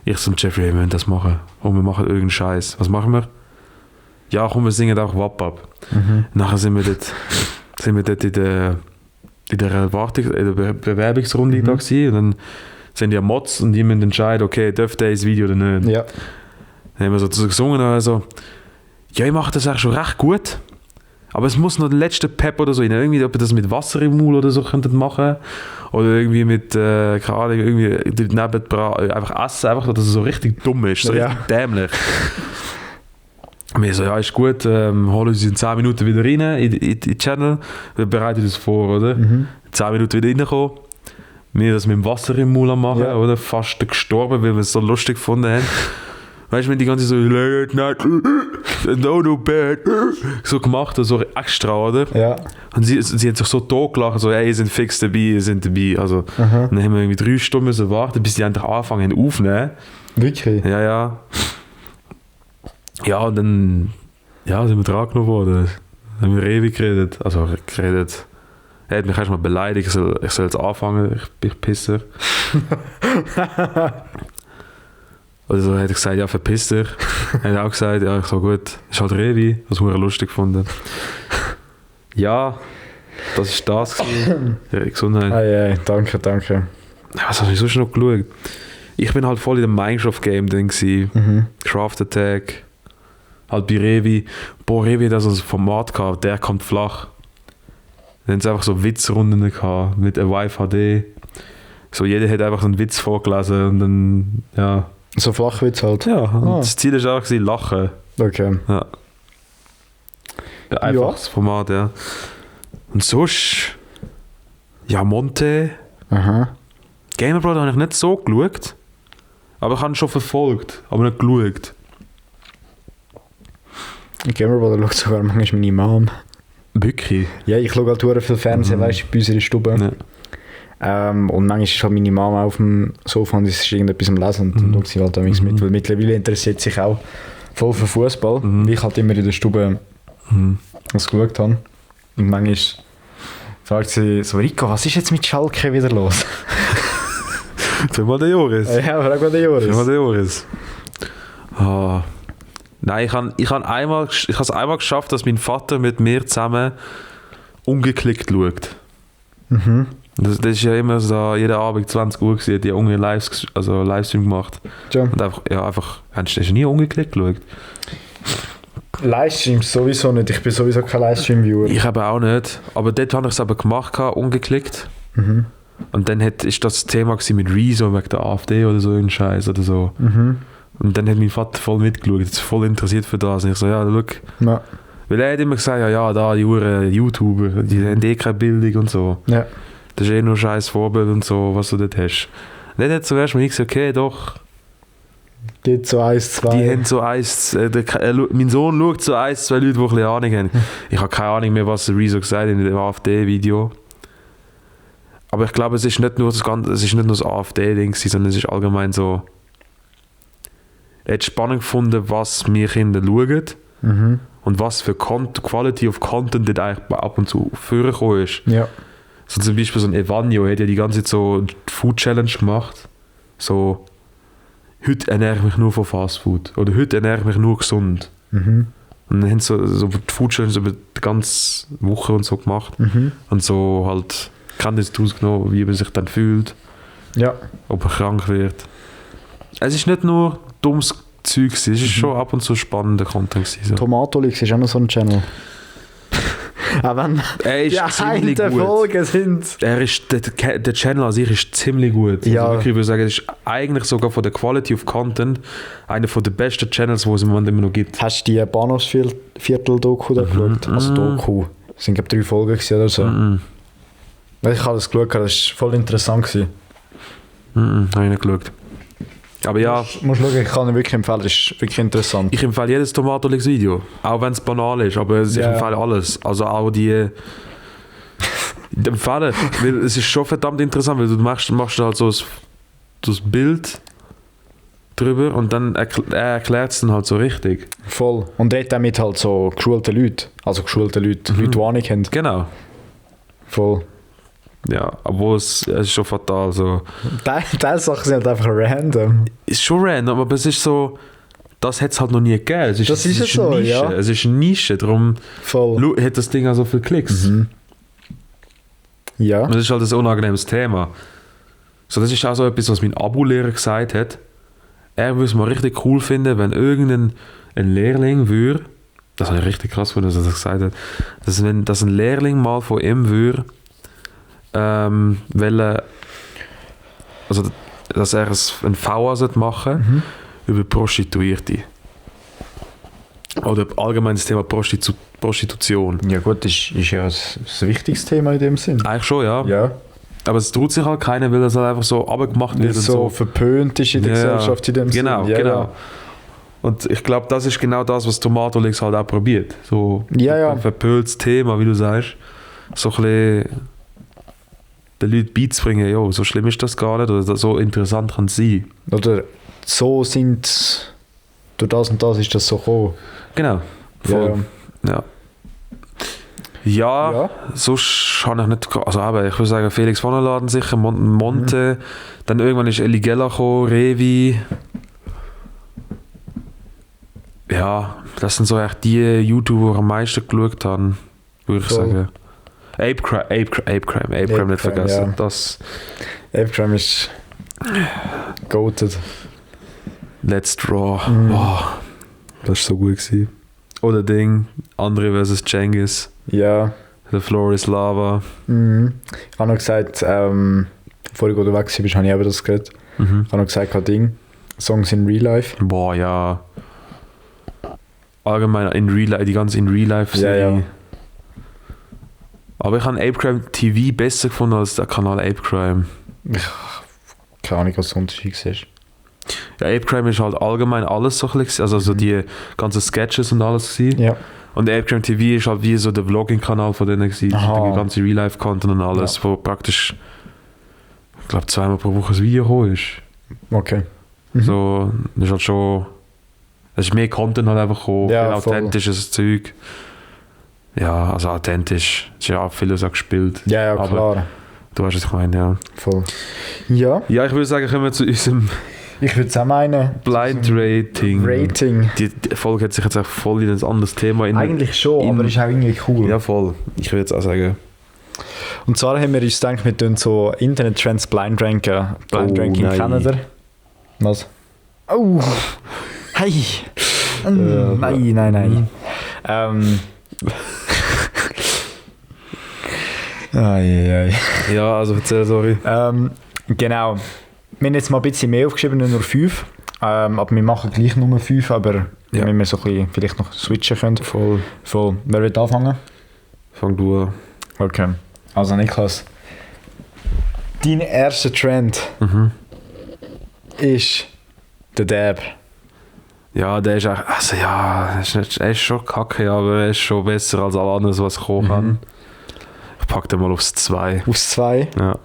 Ich so, Jeffrey, wir müssen das machen. Und wir machen irgendeinen Scheiß. Was machen wir? Ja, komm, wir singen auch Wap ab. Nachher sind wir dort in der Bewerbungsrunde da gewesen. Und dann sind ja Mods und die müssen entscheiden, okay, dürfte der ins Video oder nicht. Ja. Dann haben wir so gesungen, also, ja, ich mache das eigentlich schon recht gut, aber es muss noch der letzte Pep oder so rein. Irgendwie, ob ihr das mit Wasser im Maul oder so könntet machen oder irgendwie mit, keine Ahnung, irgendwie neben einfach essen, einfach, dass es so richtig dumm ist, so richtig dämlich. Und wir so, ja, ist gut, holen uns in 10 Minuten wieder rein in die Channel, wir bereiten uns vor, oder? 10 Minuten wieder reinkommen, wir das mit dem Wasser im Maul machen, oder? Fast gestorben, weil wir es so lustig gefunden haben. Weißt du, wenn die ganze so late night, no bad, so gemacht, so extra, oder? Ja. Und sie hat sich so totgelacht, so, ihr seid fix dabei, ihr seid dabei. Also, dann haben wir irgendwie 3 Stunden müssen warten, bis die endlich anfangen aufzunehmen. Wirklich? Ja. Ja, und dann sind wir dran genommen worden. Dann haben wir ewig geredet. Er hat mich erstmal beleidigt, ich soll jetzt anfangen, ich bin Pisser. Also hat er gesagt, ja, verpiss dich. Er hat auch gesagt, ja, ich so gut, ist halt Revi, was wir lustig gefunden. Ja, das ist das gewesen. Ja, Gesundheit. Danke. Was habe ich sonst noch geschaut? Ich bin halt voll in dem Minecraft-Game drin gewesen. Craft Attack. Halt bei Revi. Boah, Revi hat also ein Format gehabt, der kommt flach. Dann haben sie einfach so Witzrunden gehabt mit Wife HD. So, jeder hat einfach so einen Witz vorgelesen und dann, ja. So Flachwitz halt? Ja, und das Ziel war auch lachen. Okay. Ja. Einfaches Format, ja. Und sonst, ja, Monte. Gamer Brother habe ich nicht so geschaut. Aber ich habe ihn schon verfolgt, aber nicht geschaut. Gamer Brother schaut sogar manchmal meine Mom. Wirklich? Ja, ich schaue halt sehr viel Fernsehen, weißt du, bei uns in der Stube. Ja. Und manchmal ist halt meine Mama auf dem Sofa und ist irgendetwas am Lesen und dann schaut sie halt mit, weil mittlerweile interessiert sich auch voll für Fußball, wie ich halt immer in der Stube das geschaut habe. Und manchmal fragt sie so, Rico, was ist jetzt mit Schalke wieder los? Frag mal den Joris. Ja, frag mal den Joris. Oh. Nein, ich habe es einmal geschafft, dass mein Vater mit mir zusammen ungeklickt schaut. Das ist ja immer so, jeden Abend 20 Uhr gewesen, die Unge Livestream gemacht. Ja. Und einfach, hast du nie ungeklickt geschaut? Livestreams sowieso nicht, ich bin sowieso kein Livestream-Viewer. Ich habe auch nicht, aber dort habe ich es aber gemacht, ungeklickt. Und dann ist das Thema mit Rezo wegen der AfD oder so ein Scheiß oder so. Und dann hat mein Vater voll mitgeschaut, ist voll interessiert für das. Und ich so, ja, schau. Ja. Weil er hat immer gesagt, ja, da, die YouTuber, die haben keine Bildung und so. Ja. Das ist nur scheiß Vorbild und so, was du dort hast. Und dann hat zuerst mal gesagt, okay, doch. Geht so 1, 2. Die haben so mein Sohn schaut so 1, 2 Leute, die ein bisschen Ahnung haben. Ich habe keine Ahnung mehr, was Rezo gesagt hat in dem AfD-Video. Aber ich glaube, es ist nicht nur das AfD-Ding, sondern es ist allgemein so. Er hat spannend gefunden, was wir Kinder schauen und was für Quality of Content dort eigentlich ab und zu vorgekommen ist. Ja. So zum Beispiel so ein Evanio hat ja die ganze Zeit so eine Food Challenge gemacht. So, heute ernähre ich mich nur von Fast Food oder heute ernähre ich mich nur gesund. Und dann haben sie so die Food Challenge über die ganze Woche und so gemacht. Und so halt Kenntnis daraus genommen, wie man sich dann fühlt. Ja. Ob er krank wird. Es ist nicht nur dummes Zeug, es ist schon ab und zu spannender Content. So. Tomatolix ist auch noch so ein Channel. Aber wenn er ist ziemlich gut. Folgen sind... Der Channel an sich ist ziemlich gut. Ja. Also wirklich, ich würde sagen, es ist eigentlich sogar von der Quality of Content einer der besten Channels, die es im Moment immer noch gibt. Hast du die Bahnhofsviertel-Doku da geschaut? Also Doku. Es sind glaube 3 Folgen oder so. Ich habe das geschaut, das war voll interessant. Habe ich nicht geschaut. Aber ja. Musst schauen, ich kann ihn wirklich empfehlen, das ist wirklich interessant. Ich empfehle jedes Tomatolix-Video, auch wenn es banal ist, aber ich empfehle alles. Also auch die empfehlen, weil es ist schon verdammt interessant, weil du machst halt so das Bild drüber und dann erklärt es dann halt so richtig. Voll. Und redet damit halt so geschulte Leute, Leute, die Ahnung haben. Genau. Voll. Ja, obwohl es ist schon fatal so. Diese Sachen sind halt einfach random. Ist schon random, aber es ist so, das hat es halt noch nie gegeben. Es ist so, Nische. Ja. Es ist eine Nische, darum hat das Ding auch so viele Klicks. Ja. Das ist halt ein unangenehmes Thema. So, das ist auch so etwas, was mein Abo-Lehrer gesagt hat. Er würde es mal richtig cool finden, wenn irgendein Lehrling würde, das habe ich richtig krass gefunden, dass er das gesagt hat, dass ein Lehrling mal von ihm würde, also dass er ein VA machen über Prostituierte. Oder allgemein das Thema Prostitution. Ja gut, das ist ja ein wichtiges Thema in dem Sinn. Eigentlich schon, ja. Ja. Aber es traut sich halt keiner, weil das halt einfach so abgemacht wird. Weil es so verpönt ist in der Gesellschaft in dem Sinn. Genau, Ja, genau. ja. Und ich glaube, das ist genau das, was Tomatolix halt auch probiert. So Ja. ein verpöltes Thema, wie du sagst. So ein bisschen den Leuten beizubringen, jo, so schlimm ist das gar nicht oder so interessant kann es sein. Oder so sind, durch das und das ist das so gekommen. Genau. Voll. Ja. Ja, sonst habe ich nicht... Also eben, ich würde sagen, Felix von der Laden sicher, Monte, dann irgendwann ist Eligella gekommen, Revi. Ja, das sind so echt die YouTuber, die am meisten geschaut haben, würde ich sagen. Apecrime nicht vergessen. Ja. Das Apecrime ist goated. Let's Draw. Oh, das war so gut gewesen. Oder Ding, Andre vs. Cengiz. Ja. The Floor is Lava. Ich habe noch gesagt, bevor du weg bist, habe ich eben das gehört. Ich habe noch gesagt, kein Ding. Songs in Real Life. Boah, ja. Allgemein in Real Life, die ganze in Real Life Serie. Ja. Aber ich habe Apecrime TV besser gefunden als der Kanal Apecrime. Keine Ahnung, was der Unterschied ist. Ja, Apecrime ist halt allgemein alles so ein bisschen, also so die ganzen Sketches und alles gewesen. Ja. Und Apecrime TV ist halt wie so der Vlogging-Kanal von denen gewesen. Der ganze Real-Life-Content und alles, wo praktisch, ich glaube, 2-mal pro Woche ein Video gekommen ist. Okay. So, das ist halt schon, es ist mehr Content halt einfach gekommen, Ja, viel authentisches Zeug. Ja, also authentisch, es ist ja auch vieles auch gespielt. Ja, aber klar. Du weißt, was ich meine, ja. Voll. Ja. Ja, ich würde sagen, kommen wir zu unserem Ich würde es auch meinen. Blind Rating. Die Folge hat sich jetzt auch voll in ein anderes Thema. Eigentlich schon, aber ist auch irgendwie cool. Ja, voll. Ich würde jetzt auch sagen. Und zwar haben wir uns gedacht, wir tun so Internet-Trends blind ranken. Blind Ranking nein. kennen ihr? Was? Oh! Hey! Nein. Ja, also erzähl, sorry. Genau. Wir haben jetzt mal ein bisschen mehr aufgeschrieben, nicht nur 5. Aber wir machen gleich nur 5, aber wenn wir so ein bisschen vielleicht noch switchen können. Voll. Wer will anfangen? Fang du an. Okay. Also Niklas, dein erster Trend ist der Dab. Ja, der ist auch, also ja, er ist schon kacke, aber er ist schon besser als alle anderen, was kommen kann. Ich packe den mal aufs 2. Aufs 2? Ja.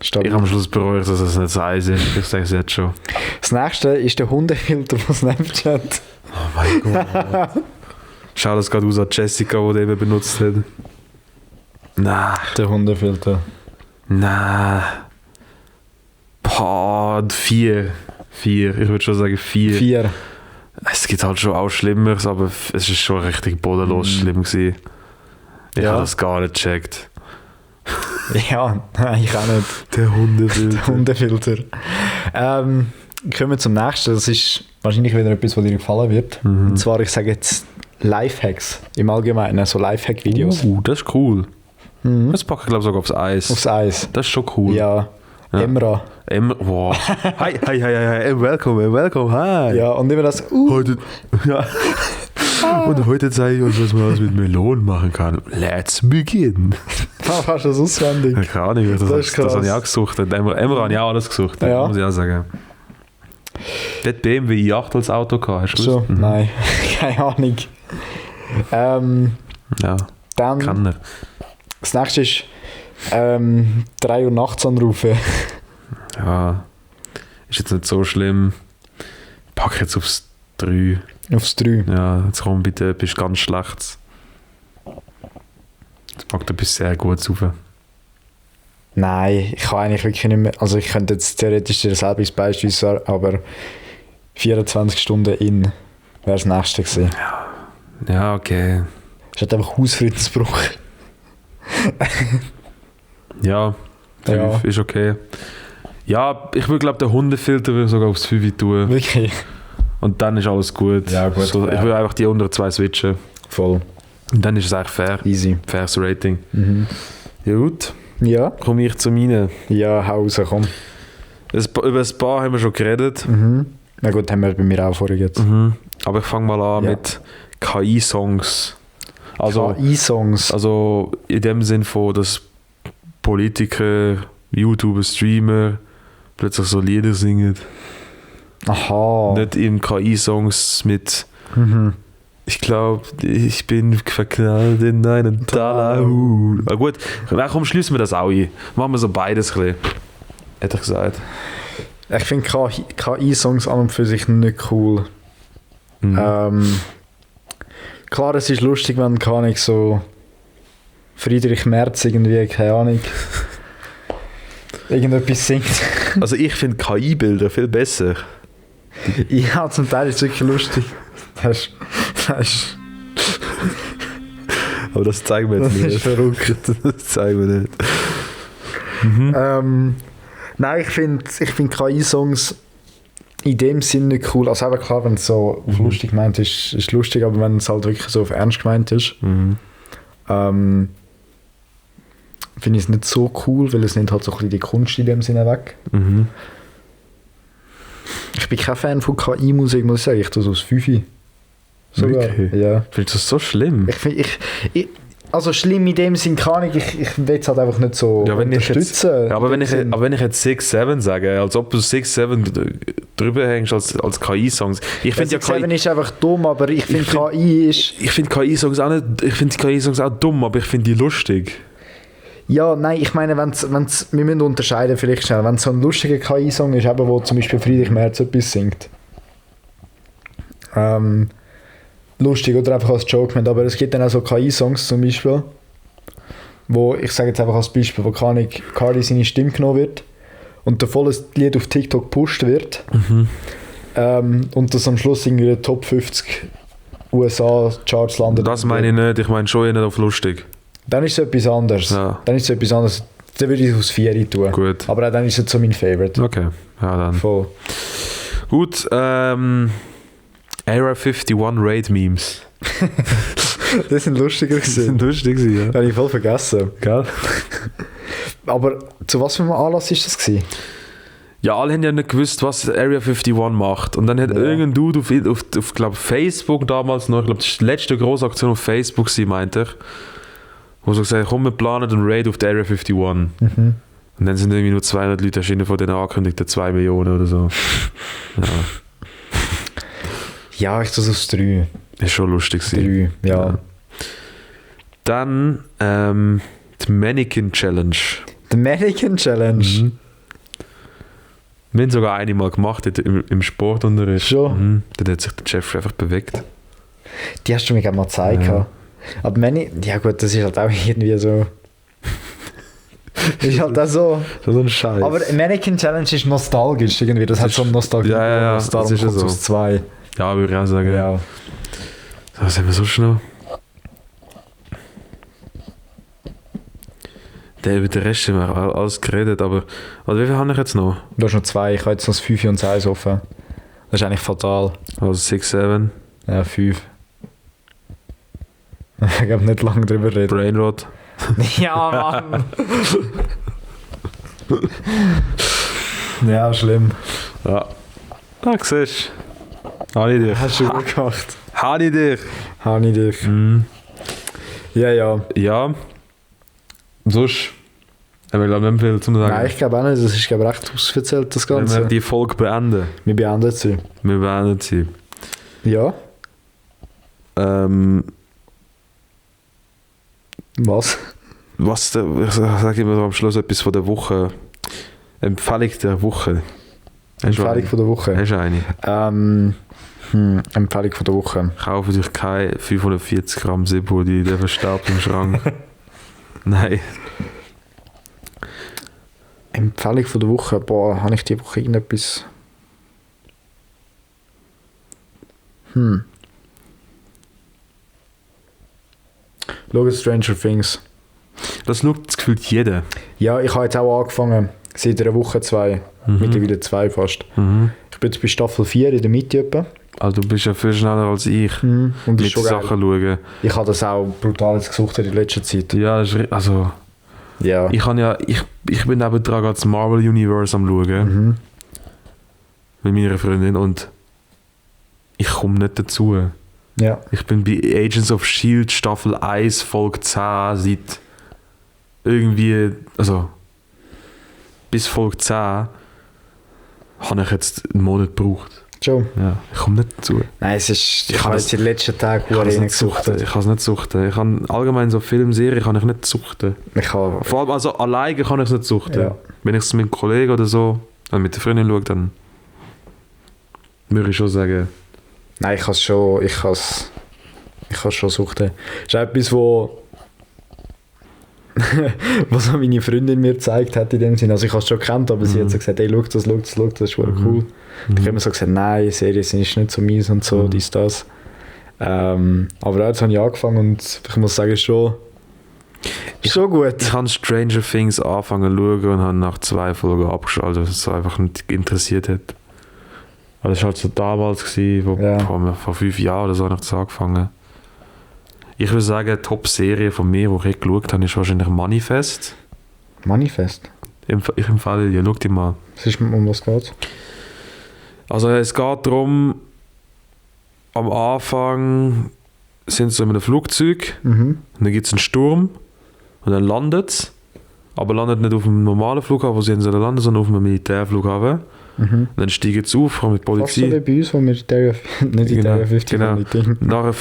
Stabil. Ich am Schluss bereue, dass es nicht das 1 ist. Ich sage es jetzt schon. Das nächste ist der Hundefilter von Snapchat. Oh mein Gott. Schau das gerade aus an Jessica, die eben benutzt hat. Nein. Der Hundefilter. Nein. Boah, 4. Ich würde schon sagen 4. 4. Es gibt halt schon auch Schlimmeres, aber es ist schon richtig bodenlos schlimm gewesen. Ich habe das gar nicht gecheckt. Ja, nein, ich auch nicht. Der Hundefilter. Der Hundefilter. Kommen wir zum nächsten. Das ist wahrscheinlich wieder etwas, was dir gefallen wird. Und zwar, ich sage jetzt Lifehacks. Im Allgemeinen, so Lifehack-Videos. Das ist cool. Das packe ich glaube sogar aufs Eis. Aufs Eis. Das ist schon cool. Ja. Emra. Wow. Hi, welcome, hi. Ja, und immer das Heute, ja. Und heute zeige ich euch, was man mit Melonen machen kann. Let's begin. Hast du das auswendig? Ja, keine Ahnung, das habe ich auch gesucht. Emra habe ich auch alles gesucht, muss ich auch sagen. Der hat BMW i8 als Auto gehabt, hast du so, nein, keine Ahnung. Ja, dann kann er. Das nächste ist 3 Uhr nachts anrufen. Ja, ist jetzt nicht so schlimm. Pack jetzt aufs 3. Aufs 3. Ja, jetzt komm bitte etwas ganz Schlechtes. Jetzt packt etwas sehr Gutes auf. Nein, ich kann eigentlich wirklich nicht mehr. Also ich könnte jetzt theoretisch dir selber ins Beispiel sagen, aber 24 Stunden in wäre das nächste gewesen. Ja, okay. Es hat einfach Hausfriedensbruch. Ja, Ja. Ist okay. Ja, ich würde glaube, den Hundefilter würde ich sogar aufs 5 tun. Wirklich? Und dann ist alles gut. Ja, gut, So, ja. Ich würde einfach die unter 2 switchen. Voll. Und dann ist es eigentlich fair. Easy. Faires Rating. Ja gut, Ja? komme ich zu meinen. Ja, Hause, komm. Über ein paar haben wir schon geredet. Na gut, haben wir bei mir auch vorher jetzt. Aber ich fange mal an Ja. mit KI-Songs. Also, KI-Songs. also in dem Sinn von, dass Politiker, YouTuber, Streamer plötzlich so Lieder singen. Aha. Nicht in KI-Songs mit ich glaube, ich bin verknallt in einen Talahu. Ah, gut, na komm, schließen wir das auch ein. Machen wir so beides ein bisschen. Hätte ich gesagt. Ich finde KI-Songs an und für sich nicht cool. Klar, es ist lustig, wenn, keine Ahnung, so Friedrich Merz irgendwie, keine Ahnung, irgendetwas singt. Also ich finde KI-Bilder viel besser. Ja, zum Teil ist es wirklich lustig. Das ist Aber das zeigen wir jetzt Das nicht. ist verrückt. Das zeigen wir nicht. Nein, ich find KI-Songs in dem Sinne nicht cool. Also eben klar, wenn es so auf lustig gemeint ist, ist lustig, aber wenn es halt wirklich so auf ernst gemeint ist, finde ich es nicht so cool, weil es nimmt halt so ein bisschen die Kunst in dem Sinne weg. Ich bin kein Fan von KI-Musik, muss ich sagen. Ich tue so aus 5. Sogar. Wirklich? Ja. Findest du das so schlimm? Also schlimm in dem Sinn kann ich will es halt einfach nicht so Ja, wenn ich jetzt, unterstützen. ja, aber wenn In dem ich jetzt 6, 7 sage, als ob du 6, 7 drüber hängst als KI-Songs. Ich Sinn. finde ja KI ist einfach dumm, aber ich finde KI ist... Ich finde KI-Songs auch nicht, ich finde KI-Songs auch dumm, aber ich finde die lustig. Ja, nein, ich meine, wenn's, wir müssen unterscheiden vielleicht schnell. Wenn es so ein lustiger KI-Song ist, eben, wo zum Beispiel Friedrich Merz etwas singt. Lustig oder einfach als Joke meint, aber es gibt dann auch so KI-Songs zum Beispiel, wo, ich sage jetzt einfach als Beispiel, wo Cardi seine Stimme genommen wird und der volles Lied auf TikTok gepusht wird und das am Schluss irgendwie in den Top 50 USA-Charts landet. Das meine ich nicht, ich meine schon eher nicht auf lustig. Dann ist es etwas anderes. Ja. Dann ist es etwas anderes. Dann würde ich es aus 4 tun. Gut. Aber auch dann ist es so mein Favorite. Okay, ja dann. Voll. Gut, Era 51 Raid-Memes. Das sind lustiger Die sind gewesen. lustig gewesen, ja. Das habe ich voll vergessen. Gell? Aber zu was für einem Anlass ist das gewesen? Ja, alle haben ja nicht gewusst, was Area 51 macht. Und dann hat irgendein Dude auf glaub, Facebook damals noch, ich glaube, das ist die letzte grosse Aktion auf Facebook gewesen, meinte ich, wo so gesagt komm, wir planen einen Raid auf die Area 51. Und dann sind irgendwie nur 200 Leute erschienen von den angekündigten 2 Millionen oder so. Ja, Ja, ich tue es aus 3. ist schon lustig gewesen. 3, ja. Dann die Mannequin Challenge. The Mannequin Challenge. Wir haben sogar eine mal gemacht im Sportunterricht. Schon? Dann hat sich der Jeffrey einfach bewegt. Die hast du mir gerade mal gezeigt. Ja. Aber ja gut, das ist halt auch irgendwie so... ist halt auch so... So ein Scheiß. Aber Mannequin Challenge ist nostalgisch irgendwie. Das hat so eine Nostalgie. Ja, das das ist ja so. Aus 2. Ja, würde ich auch sagen. Ja. Was haben wir so schnell? Über den Rest haben wir alles geredet, aber also wie viel habe ich jetzt noch? Du hast noch 2, ich habe jetzt noch das 5 und das 1 offen. Das ist eigentlich fatal. Also 6, 7, Ja, 5. Ich habe nicht lange drüber reden. Brainrot. Ja, Mann! Ja, schlimm. Ja. Ah, siehst du. Habe ich dich. Hast du gut gemacht. Habe ich dich. Habe ich dich. Ja, ja. Ja. Sonst haben wir glaube ich nicht viel zu sagen. Nein, ich glaube auch nicht. Das ist glaube ich recht ausverzählt, das Wenn Ganze. wir die Folge beenden. Wir beenden sie. Wir beenden sie. Ja. Was? Ich sage immer am Schluss etwas von der Woche. Empfehlung der Woche. Empfehlung von der Woche. Hast du eine? Empfehlung von der Woche. Kaufe dich keine 540 Gramm Sibo, der verstaubt im Schrank. Nein. Empfehlung von der Woche. Boah, habe ich die Woche irgendetwas... Schau Stranger Things. Das schaut das gefühlt jeder. Ja, ich habe jetzt auch angefangen, seit einer Woche 2, mittlerweile 2 fast. Ich bin jetzt bei Staffel 4 in der Mitte etwa. Also du bist ja viel schneller als ich Und das mit ist schon Sachen schauen. Ich habe das auch brutal jetzt gesucht in letzter Zeit. Ja, also Ja. ich bin neben dran das Marvel Universe am schauen. Mit meiner Freundin und ich komme nicht dazu. Ja. Ich bin bei Agents of S.H.I.E.L.D. Staffel 1, Folge 10 seit irgendwie, also bis Folge 10 habe ich jetzt einen Monat gebraucht. Schon. Ja, ich komme nicht dazu. Nein, es ist... Ich kann habe es- jetzt in den letzten Tagen Ich kann es nicht gesucht. suchten. Ich kann es nicht suchten. Ich kann allgemein so Filmserien kann ich nicht suchten. Ich habe... Vor allem also alleine kann ich es nicht suchten. Ja. Wenn ich es mit einem Kollegen oder so, mit der Freundin schaue, dann würde ich schon sagen, Nein, ich kann es schon... Ich kann es schon suchten. Das ist etwas, wo... was auch meine Freundin mir gezeigt hat in dem Sinne. Also ich habe es schon gekannt, aber sie hat so gesagt, hey, schau, das ist voll cool. Ich habe immer so gesagt, nein, Serien sind nicht so mies und so, dies, das. Aber jetzt habe ich angefangen und ich muss sagen, schon gut. ich habe Stranger Things angefangen zu schauen und habe nach 2 Folgen abgeschaltet, weil es so einfach nicht interessiert hat. Weil das war halt so damals, gewesen, wo, Ja. vor 5 Jahren oder so habe ich das angefangen. Ich würde sagen, die Top-Serie von mir, die ich geschaut habe, ist wahrscheinlich Manifest. Manifest. Ich empfehle dir, schau die mal. Um was geht's? Also es geht darum, am Anfang sind sie in einem Flugzeug und dann gibt es einen Sturm und dann landet es, aber landet nicht auf einem normalen Flughafen, wo sie landen sollen, sondern auf einem Militärflughafen. Und dann steigen sie auf, kommen mit Fast so Polizei. wie bei uns, wo wir nicht in Genau, der 50 genau. nicht Ding. Nachher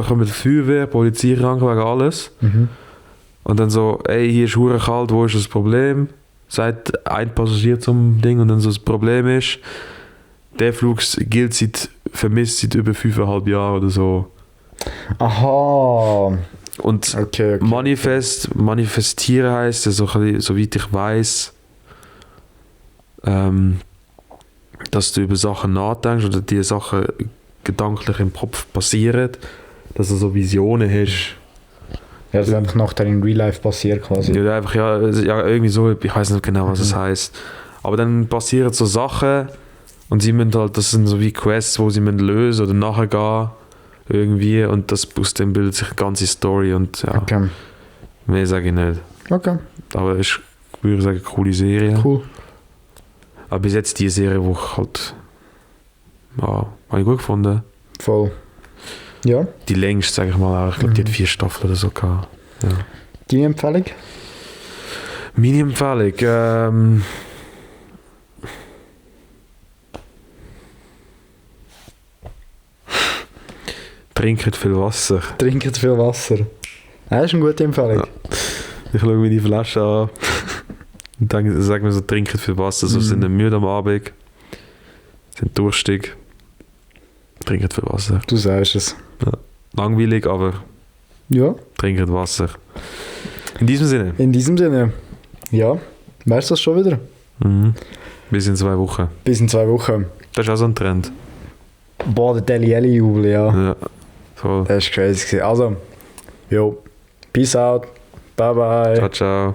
kommt die Feuerwehr, Polizei ran wegen alles. Und dann so, ey, hier ist hure kalt, wo ist das Problem? Sagt ein Passagier zum Ding und dann so, das Problem ist, der Flug gilt vermisst seit über 5,5 Jahren oder so. Aha. Und Okay. manifestieren heisst, ja, soweit ich weiß, dass du über Sachen nachdenkst oder die Sachen gedanklich im Kopf passieren, dass du so Visionen hast. Ja, das ist einfach nachher in Real Life passiert quasi. Ja, einfach, ja, irgendwie so, ich weiß nicht genau, was es heisst. Aber dann passieren so Sachen und sie müssen halt, das sind so wie Quests, wo sie müssen lösen oder nachher gehen irgendwie und das aus dem bildet sich eine ganze Story und ja, Okay. mehr sage ich nicht. Okay, Aber es ist, würde ich sagen, eine coole Serie. cool. Aber bis jetzt die Serie, die ich halt, ja, habe ich gut gefunden. Voll. Ja, Die längste, sage ich mal, auch. Ich glaube, die hat 4 Staffeln oder so gehabt. Ja. deine Empfehlung? Meine Empfehlung, trinkt viel Wasser. Trinkt viel Wasser. Das ist eine gute Empfehlung. Ja. Ich schaue mir die Flasche an und dann sage mir so, trinkt viel Wasser. So sind nicht müde am Abend, sind durstig. Trinkt viel Wasser. Du sagst es. Langweilig, aber Ja, trinkt Wasser. In diesem Sinne. in diesem Sinne. Ja, wär's das schon wieder? Bis in 2 Wochen. Bis in 2 Wochen. Das ist auch so ein Trend. Boah, der Deli Jubel, ja. Ja, voll. Das war crazy. Also, jo, peace out. Bye bye. Ciao, ciao.